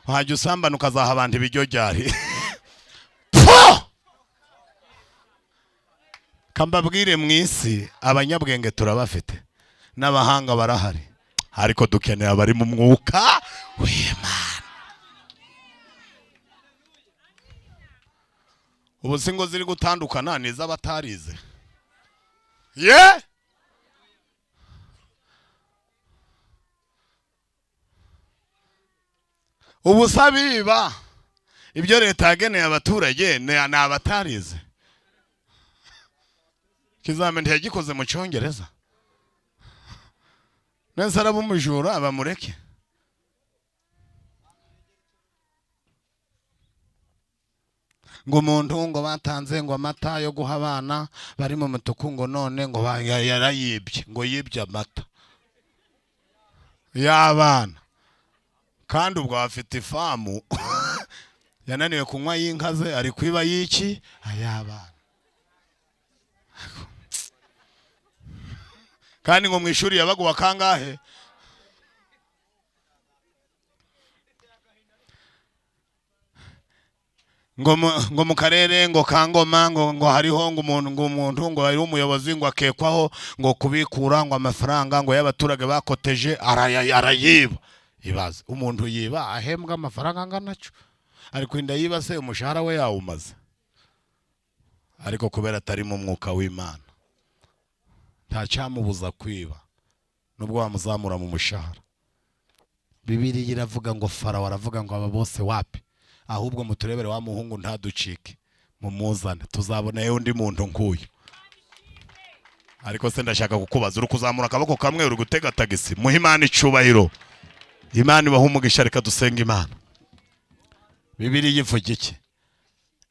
wajya usambana ukazaha abantu ibiryo ryari? Kambabwire, mu isi abanyabwenge turabafite n'abahanga barahari, ariko dukeneye abari mu mwuka w'Imana. Ubu si ngo ziri gutandukana ni iz'abatarize. Ye ubu sabiba ibyo leta yageneye abaturage ni abatarize. Ikizamini yagikoze mu cyongereza. Nese araba umujura bamureke. Ngo umuntu ngo batanze ngo amata yo guha abana bari mu mutuku ngo none ngo yarayibye, ngo yibye amata y'abana. Kandi ubwo afite ifamu yananiwe kunywa y'inka ze, ari kwiba y'iki ay'abana. Kandi ngo mu ishuri yabaguwa kangahe? Ngo mu karere ngo kangoma ngo hariho ngo umuntu ngo ari umuyobozi ngo akekwaho ngo kubikura ngo amafaranga ngo y'abaturage bakoteje arayiba. Ibaze umuntu yiba ahembwa amafaranga angana cyo, ariko inda yiba se umushahara we yawumaze. Ariko kubera atari mu mwuka w'Imana nta cyamubuza kwiba nubwo wamuzamura mu mushahara. Bibiliya iravuga ngo Farawo aravuga ngo aba bose wapi, ahubwo muturebere wa muhungu ntaducike, mumuzane tuzabona yewe undi muntu nkuyu. Ariko se ndashaka kukubaza, uri kuzamura akaboko kamwe uri gutega tagisi? Muhe Imana icubahiro. Imana ibahe umugisha. Reka dusenga Imana. Bibiliya ivuga iki?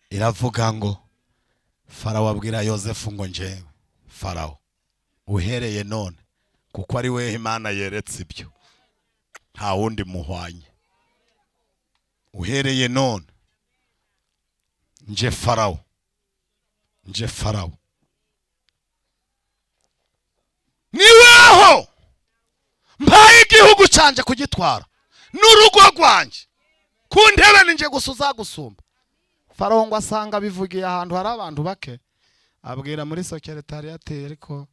Iravuga ngo Farawo abwira Yozefu ngo njyewe Farawo uhereye none, kuko ari we Imana yeretse ibyo, nta wundi muhwanye. Uhereye none nje Farawo, nje Farawo, niweho mpaye igihugu canje kugitwara n'urugo rwanjye, ku ntebe ninje gusa uzagusumba. Farawo ngo asanga bivugiye ahantu hari abantu bake, abwira muri secretariat, ariko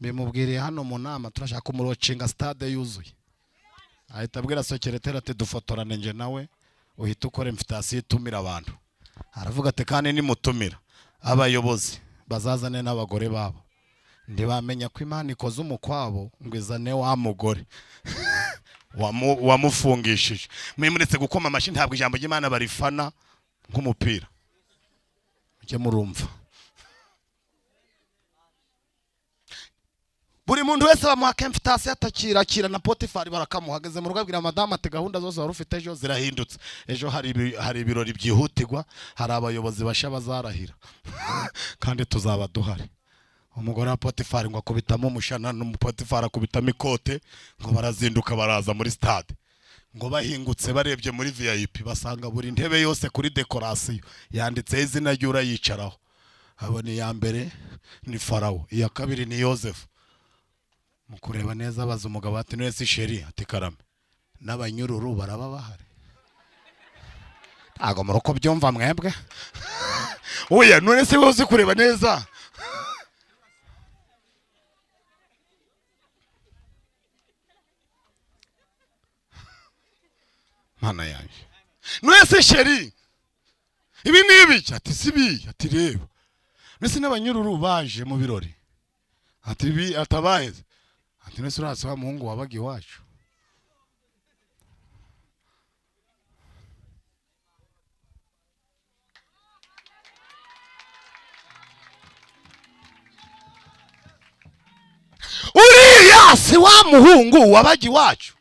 bimubwiriye hano mu nama turashaka umurocinga stade yuzuye. Ahita abwira secretariat ati dufotorane nje nawe uhita ukora invitation itumira abantu. Aravuga ati kandi nimutumira abayobozi bazazane n'abagore babo, ntibamenya ko Imana ikoze umukwabo ngo izane wa mugore wamufungishije. Mwimuretse gukoma amashyi, ntabwo ijambo ry'Imana barifana nk'umupira, mujye murumva. Buri muntu wese bamuha invitation atakira na Potifari barakamuhageze mu rugo abwira madamu ati gahunda zose wari ufite ejo zirahindutse, ejo hari ibirori byihutirwa, hari abayobozi basha bazarahira kandi tuzaba duhari. Umugore wa Potifari ngo akubitamo umushana, n'umupotifari akubitamo ikote, ngo barazinduka baraza muri stade. Ngo bahingutse barebye muri VIP basanga buri ntebe yose kuri decoration yanditseho izina ry'urayicaraho. Abona iya mbere ni Farawo, iya kabiri ni Yozefu. Mu kureba neza abaza umugabo ati none se sheri, ati karame, n'abanyururu baraba bahari? Ntago muri uko byumva mwebwe. Oya none se wowe uzi kureba neza? Mana yanjye, none se sheri ibi ni ibiki? Ati si ibi. Ati reba, none se n'abanyururu baje mu birori? Ati ibi atabaheze. Ati none se urazi wa muhungu wabaga iwacu? Uriya si wa muhungu wabaga iwacu?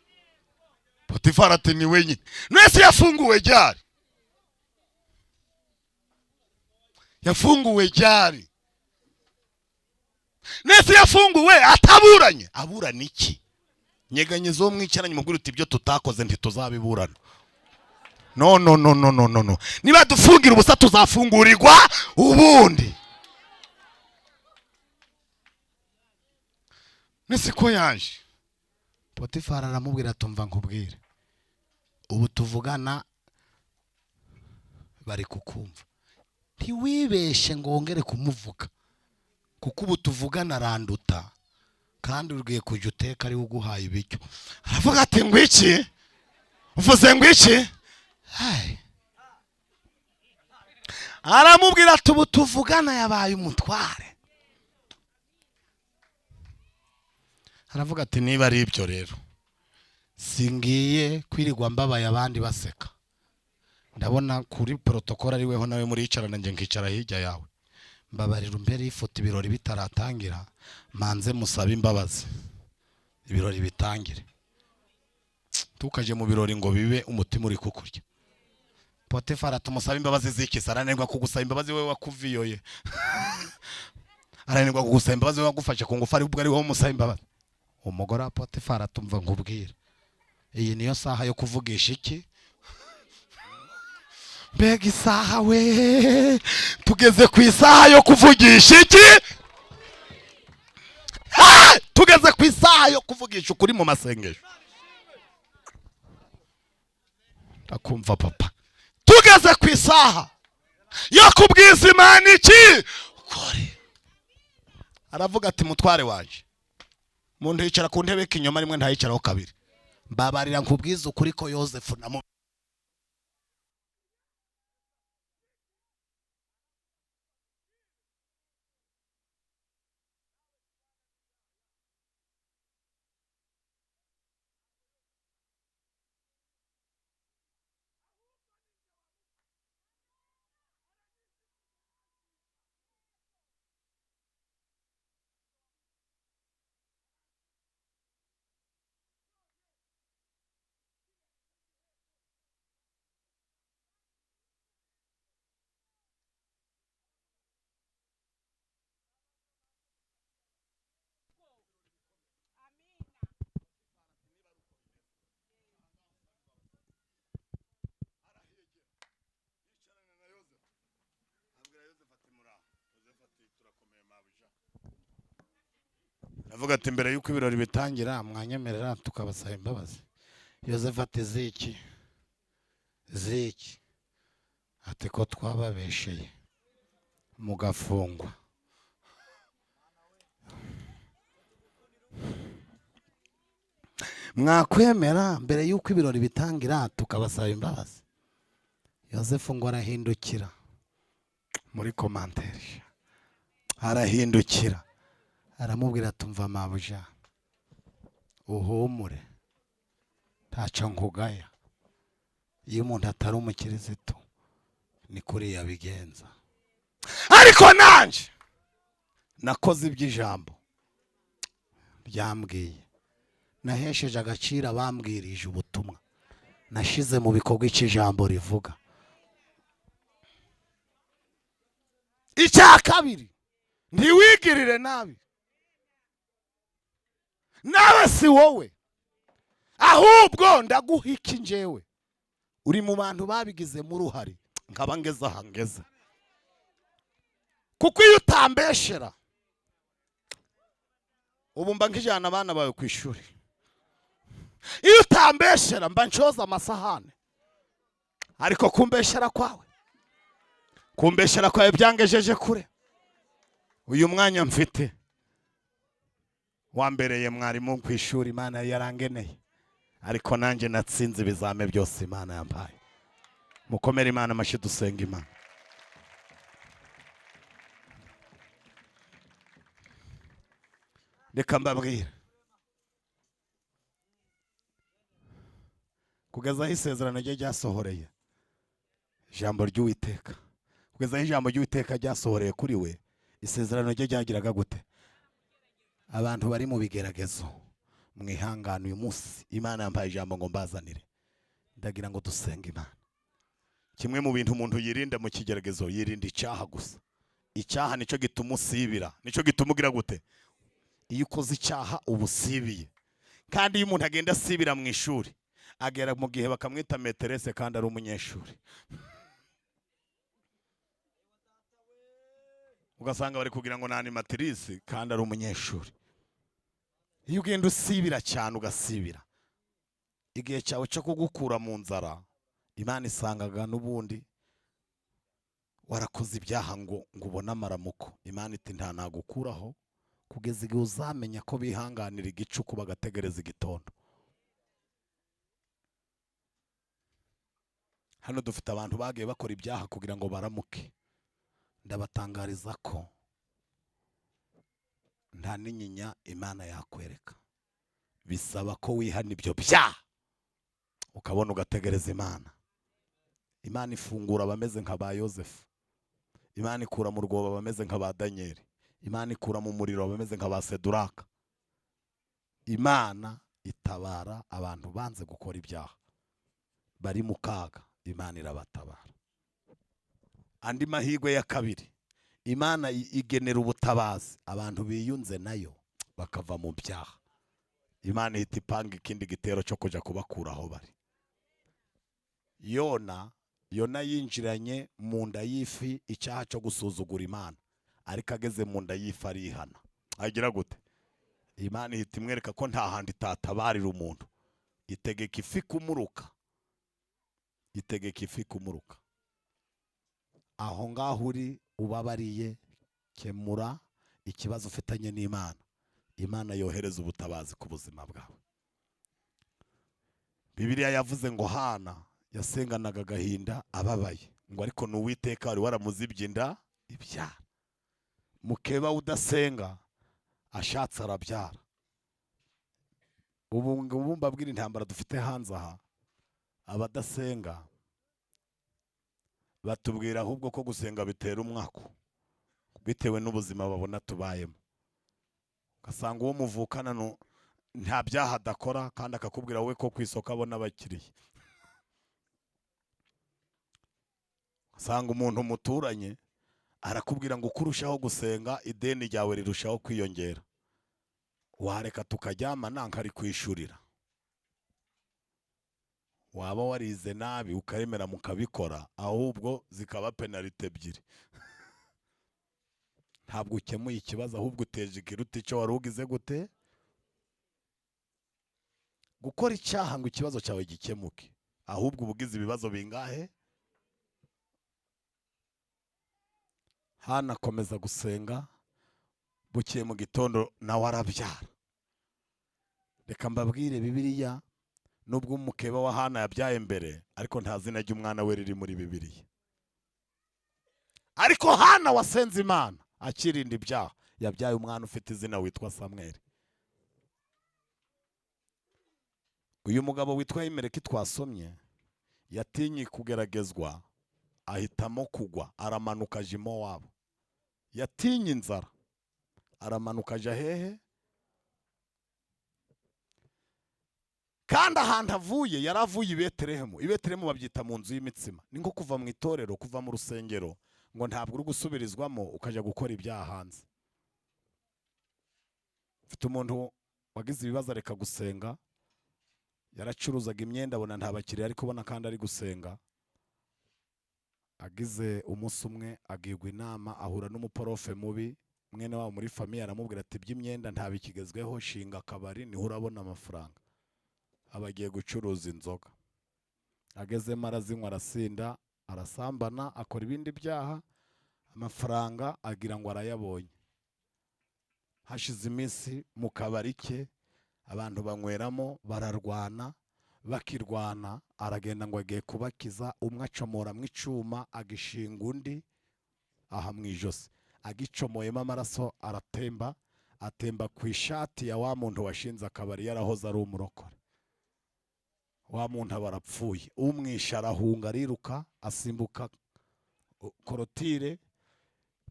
Potifari ati ni wenyine. None se yafunguwe ryari? Yafunguwe ryari? Nese yafunguwe ataburanye? Aburana iki? Nyeganyeza uwo mwicaranye mubwire uti ibyo tutakoze ntituzabiburana. No no no no no no no. Niba dufungira ubusa tuzafungurirwa ubundi. Nese ko yaje? Potifari aramubwira tumva nkubwire, ubu tuvugana bari kukumva, ntiwibeshe ngo wongere kumuvuga, kuko ubu tuvugana aranduta kandi ugiye kujya uteka ari uguhaye ibiryo. Aravuga ati ngo iki? Uvuze ngo iki? Aramubwira ati ubu tuvugana yabaye umutware. Aravuga ati niba ari ibyo rero singiye kwirirwa mbabaye abandi baseka, ndabona kuri protocol ari weho nawe muricarana nge nkicara hirya yawe, Mbabarira umbere y'ifoto, ibirori bitaratangira, manze musabe imbabazi, ibirori bitangire. Tukaje mu birori ngo bibe umutima uri kukurya. Potifari atumusaba imbabazi z'iki? Arananirwa kugusaba imbabazi we wakuviyoye, arananirwa kugusaba imbabazi we wagufashe ku ngufu, aribwo ari wowe umusaba imbabazi. Umugore wa Potifari atumva nkubwira, iyi niyo saha yo kuvugisha iki? Mbega isaha we, tugeze ku isaha yo kuvugisha iki? Tugeze ku isaha yo kuvugisha ukuri mu masengesho. Ndakumva papa. Tugeze ku isaha yo kubwiza Imana iki? Ukuri. Aravuga ati mutware wanje, umuntu yicara ku ntebe y'ikinyoma rimwe ntayicaraho kabiri. Mbabarira nkubwize ukuri ko Yozefu na avuga ati mbere yuko ibirori bitangira mwanyemerera tukabasaba imbabazi. Yozefu ati ziki ziki? Ati ko twababesheye mugafungwa. Mwakwemera mbere yuko ibirori bitangira tukabasaba imbabazi? Yozefu ngo arahindukira muri commentaire, arahindukira aramubwira tumva mabuja, uhumure ntacyo nkugaya. Iyo umuntu atari umukirisitu ni kuri yabigenza, ariko nanje nakoze iby'ijambo ryambwiye, nahesheje agaciro abambwirije ubutumwa, nashize mu bikorwa icyo ijambo rivuga. Icya kabiri, ntiwigirire nabi, nawe si wowe, ahubwo ndaguha iki njyewe uri mu bantu babigizemo uruhare nkaba ngeze aha ngeze. Kuko iyo utambeshera ubu mba nkijyana abana bawe ku ishuri, iyo utambeshera mba nshoza amasahane, ariko kumbeshera kwawe, kumbeshera kwawe byangejeje kure. Uyu mwanya mfite wambereye mwarimu ku ishuri, Imana yarangeneye, ariko nanjye natsinze ibizame byose Imana yampaye. Mukomere Imana amashyi, dusenga Imana. Reka mbabwira, kugeza aho isezerano rye ryasohoreye ijambo ry'Uwiteka, kugeza aho ijambo ry'Uwiteka ryasohoreye kuri we, isezerano rye ryagiraga gute? Abantu bari mu bigeragezo mwihangane, uyu munsi Imana yampaye ijambo ngo mbazanire, ndagira ngo dusenge Imana. Kimwe mu bintu umuntu yirinda mu kigeragezo, yirinda icyaha gusa. Icyaha nicyo gituma usibira, nicyo gituma ugira gute? Iyo ukoze icyaha uba usibiye. Kandi iyo umuntu agenda asibira mu ishuri, agera mu gihe bakamwita meterese kandi ari umunyeshuri. Ugasanga bari kugira ngo ni animatrice kandi ari umunyeshuri. Iyo ugenda usibira cyane ugasibira, igihe cyawe cyo kugukura mu nzara Imana isangaga n'ubundi warakoze ibyaha ngo ubone amaramuko. Imana iti nta nagukuraho kugeza igihe uzamenya ko bihanganira igicuku bagategereza igitondo. Hano dufite abantu bagiye bakora ibyaha kugira ngo baramuke. Ndabatangariza ko nta n'inyinya Imana yakwereka, bisaba ko wihana ibyo byaha ukabona ugategereza Imana. Imana ifungura abameze nka ba Yozefu, Imana ikura mu rwobo abameze nka ba Daniyeli. Imana ikura mu muriro abameze nka ba Seduraka. Imana itabara abantu banze gukora ibyaha, bari mu kaga, Imana irabatabara. Andi mahirwe ya kabiri, Imana igenera ubutabazi abantu biyunze nayo bakava mu byaha. Imana ihita ipanga ikindi gitero cyo kujya kubakura aho bari. Yona yinjiranye mu nda y'ifi icyaha cyo gusuzugura Imana, ariko ageze mu nda y'ifi arihana. Agira gute? Imana ihita imwereka ko nta hantu itatabarira umuntu. Itegeka ifi kumuruka, itegeka ifi kumuruka. Aho ngaho uri ubabariye, kemura ikibazo ufitanye n'Imana. Imana yohereza ubutabazi ku buzima bwawe. Bibiliya yavuze ngo Hana yasenganaga agahinda ababaye, ngo ariko ni Uwiteka wari waramuzibye inda ibyara. Mukeba udasenga ashatse arabyara. Ubu ngubu mbabwira intambara dufite hanze aha, abadasenga batubwira ahubwo ko gusenga bitera umwaku bitewe n'ubuzima babona tubayemo. Ugasanga uwo muvukana nta byaha adakora, kandi akakubwira wowe ko ku isoko abona abakiriya. Usanga umuntu muturanye arakubwira ngo uko urushaho gusenga ideni ryawe rirushaho kwiyongera, wareka tukaryamana nkarikwishurira. Waba warize nabi ukayemera mukabikora, ahubwo zikaba penalite ebyiri. Ntabwo ukemuye ikibazo, ahubwo uteje ikiruta icyo wari ugize gute. Gukora icyaha ngo ikibazo cyawe gikemuke, ahubwo uba ugize ibibazo bingahe? Hana akomeza gusenga, bukeye mu gitondo nawe arabyara. Reka mbabwire, Bibiliya nubwo umukeba wa Hana yabyaye mbere, ariko nta zina ry'umwana we riri muri Bibiliya. Ariko Hana wasenze Imana akirinda ibyaha, yabyaye umwana ufite izina witwa Samweli. Uyu mugabo witwa Ahimeleki twasomye yatinye kugeragezwa, ahitamo kugwa, aramanuka aja i Mowabu. Yatinye inzara, aramanuka aja hehe? Kandi ahantu avuye yari avuye i Betelehemu. I Betelehemu babyita mu nzu y'imitsima. Ni nko kuva mu itorero, kuva mu rusengero, ngo ntabwo uri gusubirizwamo ukajya gukora ibyaha hanze. Mfite umuntu wagize ibibazo areka gusenga, yaracuruzaga imyenda abona nta bakiriya ari kubona kandi ari gusenga. Agize umunsi umwe agirwa inama, ahura n'umuporofe mubi mwene wabo muri famiye, aramubwira ati iby'imyenda ntabikigezweho, shinga akabari niho urabona amafaranga. Aba agiye gucuruza inzoga, agezemo arazinywa, arasinda, arasambana, akora ibindi byaha, amafaranga agira ngo arayabonye. Hashize iminsi mu kabari ke abantu banyweramo bararwana, bakirwana aragenda ngo agiye kubakiza, umwe acomoramo icuma agishinga undi aha mu ijosi, agicomoyemo amaraso aratemba, atemba ku ishati ya wa muntu washinze akabari yarahoze ari umurokore. Wa muntu aba arapfuye, umwisha arahunga, ariruka, asimbuka korotire,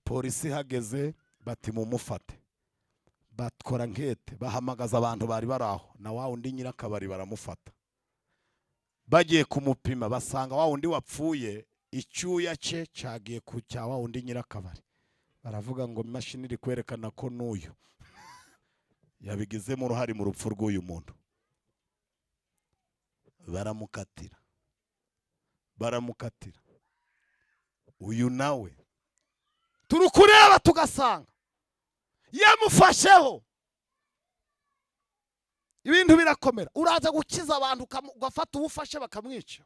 polisi ihageze bati mumufate. Bakora nkete, bahamagaza abantu bari bari aho, na wa undi nyirakabari baramufata. Bagiye kumupima basanga wa undi wapfuye icyuya cye cyagiye ku cya wa undi nyirakabari. Baravuga ngo imashini iri kwerekana ko n'uyu yabigizemo uruhare mu rupfu rw'uyu muntu. Baramukatira, baramukatira. Uyu nawe turi kureba tugasanga yamufasheho, ibintu birakomera. Uraza gukiza abantu ugafata uwufashe bakamwica.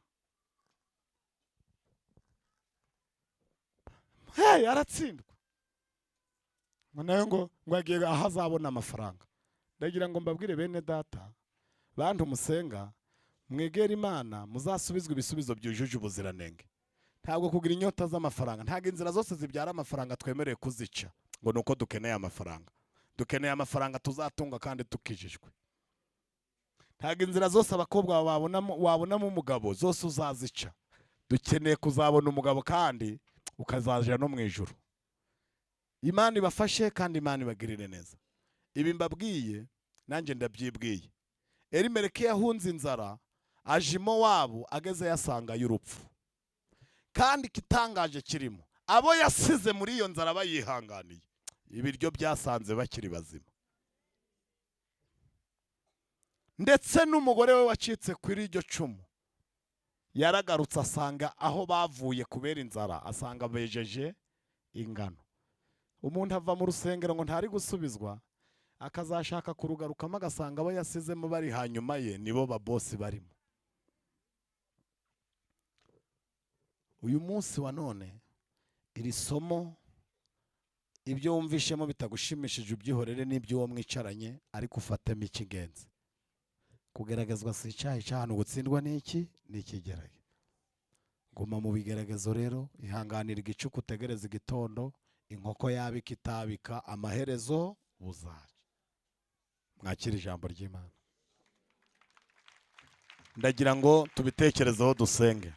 Hey, aratsindwa. Nayo ngo agiye aho azabona amafaranga. Ndagira ngo mbabwire bene data, bantu musenga, mwegere Imana muzasubizwe ibisubizo byujuje ubuziranenge. Ntabwo kugira inyota z'amafaranga, ntabwo inzira zose zibyara amafaranga twemerewe kuzica ngo nuko dukeneye amafaranga. Dukeneye amafaranga tuzatunga kandi tukijijwe. Ntabwo inzira zose abakobwa wabonamo umugabo zose uzazica. Dukeneye kuzabona umugabo kandi Ukazaja no mu ijuru. Imana ibafashe kandi Imana ibagirire neza. Ibi mbabwiye nanjye ndabyibwiye. Elimeleki yahunze inzara aje i Mowabu, ageze yasanga y'urupfu. Kandi igitangaje kirimo, abo yasize muri iyo nzara bayihanganiye, ibiryo byasanze bakiri bazima. Ndetse n'umugore we wacitse kuri iryo cumu yaragarutse, asanga aho bavuye kubera inzara, asanga bejeje ingano. Umuntu ava mu rusengero ngo ntari gusubizwa, akazashaka kurugarukamo, agasanga abo yasizemo bari hanyuma ye nibo babosi barimo. Uyu munsi wa none iri somo, ibyo wumvishemo bitagushimishije ubyihorere n'ibyo uwo mwicaranye, ariko ufatemo icy'ingenzi. Kugeragezwa si icyaha, icyaha ni ugutsindwa n'iki? Ni ikigerage. Guma mu bigeragezo rero, ihanganira igicuku, utegereze igitondo, inkoko yabika itabika, amaherezo buzaca. Mwakire ijambo ry'Imana. Ndagira ngo tubitekerezeho dusenge.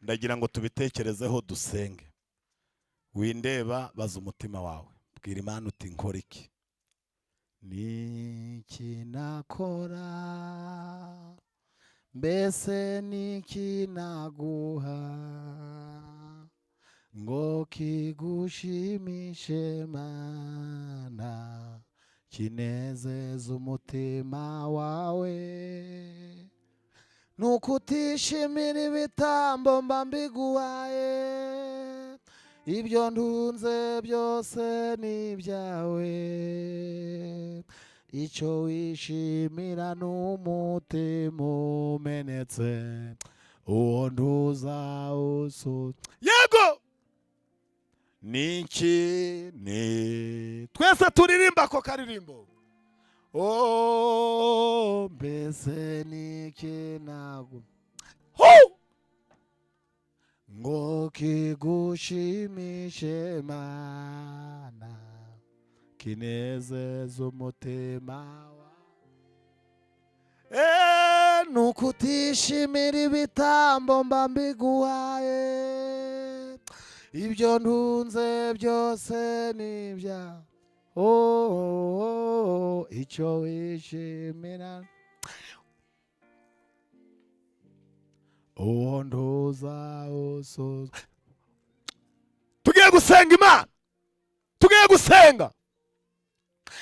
Ndagira ngo tubitekerezeho dusenge. Windeba, baza umutima wawe, bwira Imana uti nkora iki? Niki nakora, mbese niki naguha ngo kigushimishe Mana, kinezeze umutima wawe? Nuko utishimira ibitambo mba mbiguhaye, ibyo ntunze byose ni ibyawe. Icyo wishimira n'umutima umenetse, uwo ntuzawusu. Yego, niki ni twese turirimba ako karirimbo. Oh, mbese niki nagu ngo kigushimishe Mana, kinezeze umutima wawe. Nuko utishimira ibitambo mba mbiguhaye, ibyo ntunze byose ni ibyawe. Oh, icyo wishimira uwo ntuzawusoza. Tugiye gusenga Imana, tugiye gusenga.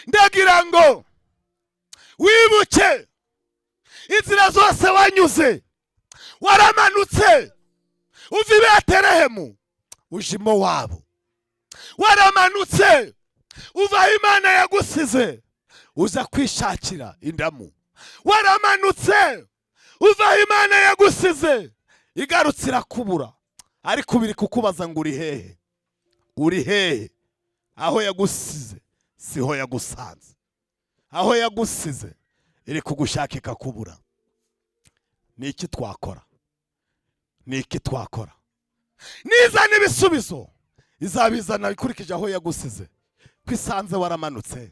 Ndagira ngo wibuke inzira zose wanyuze, waramanutse uva i Betelehemu uje i Mowabu, waramanutse uva aho Imana yagusize uza kwishakira indamu, waramanutse uva aho Imana yagusize igarutse irakubura. Ariko biri kukubaza ngo uri hehe? Uri hehe? Aho yagusize siho yagusanze, aho yagusize iri kugushaka ikakubura. Ni iki twakora? Ni iki twakora? Nizana ibisubizo izabizana ikurikije aho yagusize. Kwisanze waramanutse,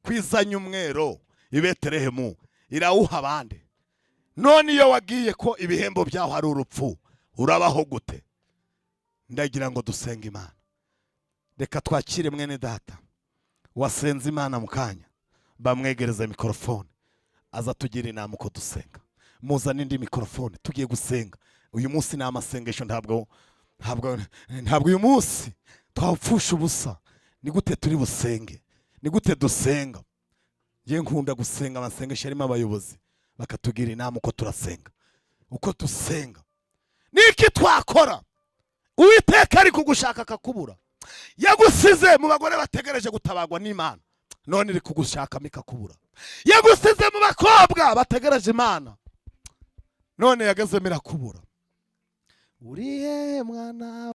kwizanye umwero i Betelehemu irawuha abandi. None iyo wagiye ko ibihembo byaho ari urupfu, urabaho gute? Ndagira ngo dusenge Imana. Reka twakire mwene data wasenze Imana mu kanya, bamwegereza mikorofone aza tugira inama uko dusenga. Muzane indi mikorofone, tugiye gusenga. Uyu munsi ni amasengesho, ntabwo ntabwo ntabwo uyu munsi twawupfusha ubusa. Ni gute turi busenge? Ni gute dusenga? Ngiye nkunda gusenga amasengesho arimo abayobozi bakatugira inama uko turasenga, uko dusenga. Niki twakora? Uwiteka ari kugushaka akakubura. Yagusize mu bagore bategereje gutabagwa n'Imana, none iri kugushakamo ikakubura. Yagusize mu bakobwa bategereje Imana, none yagezemo irakubura. Uri hehe mwana?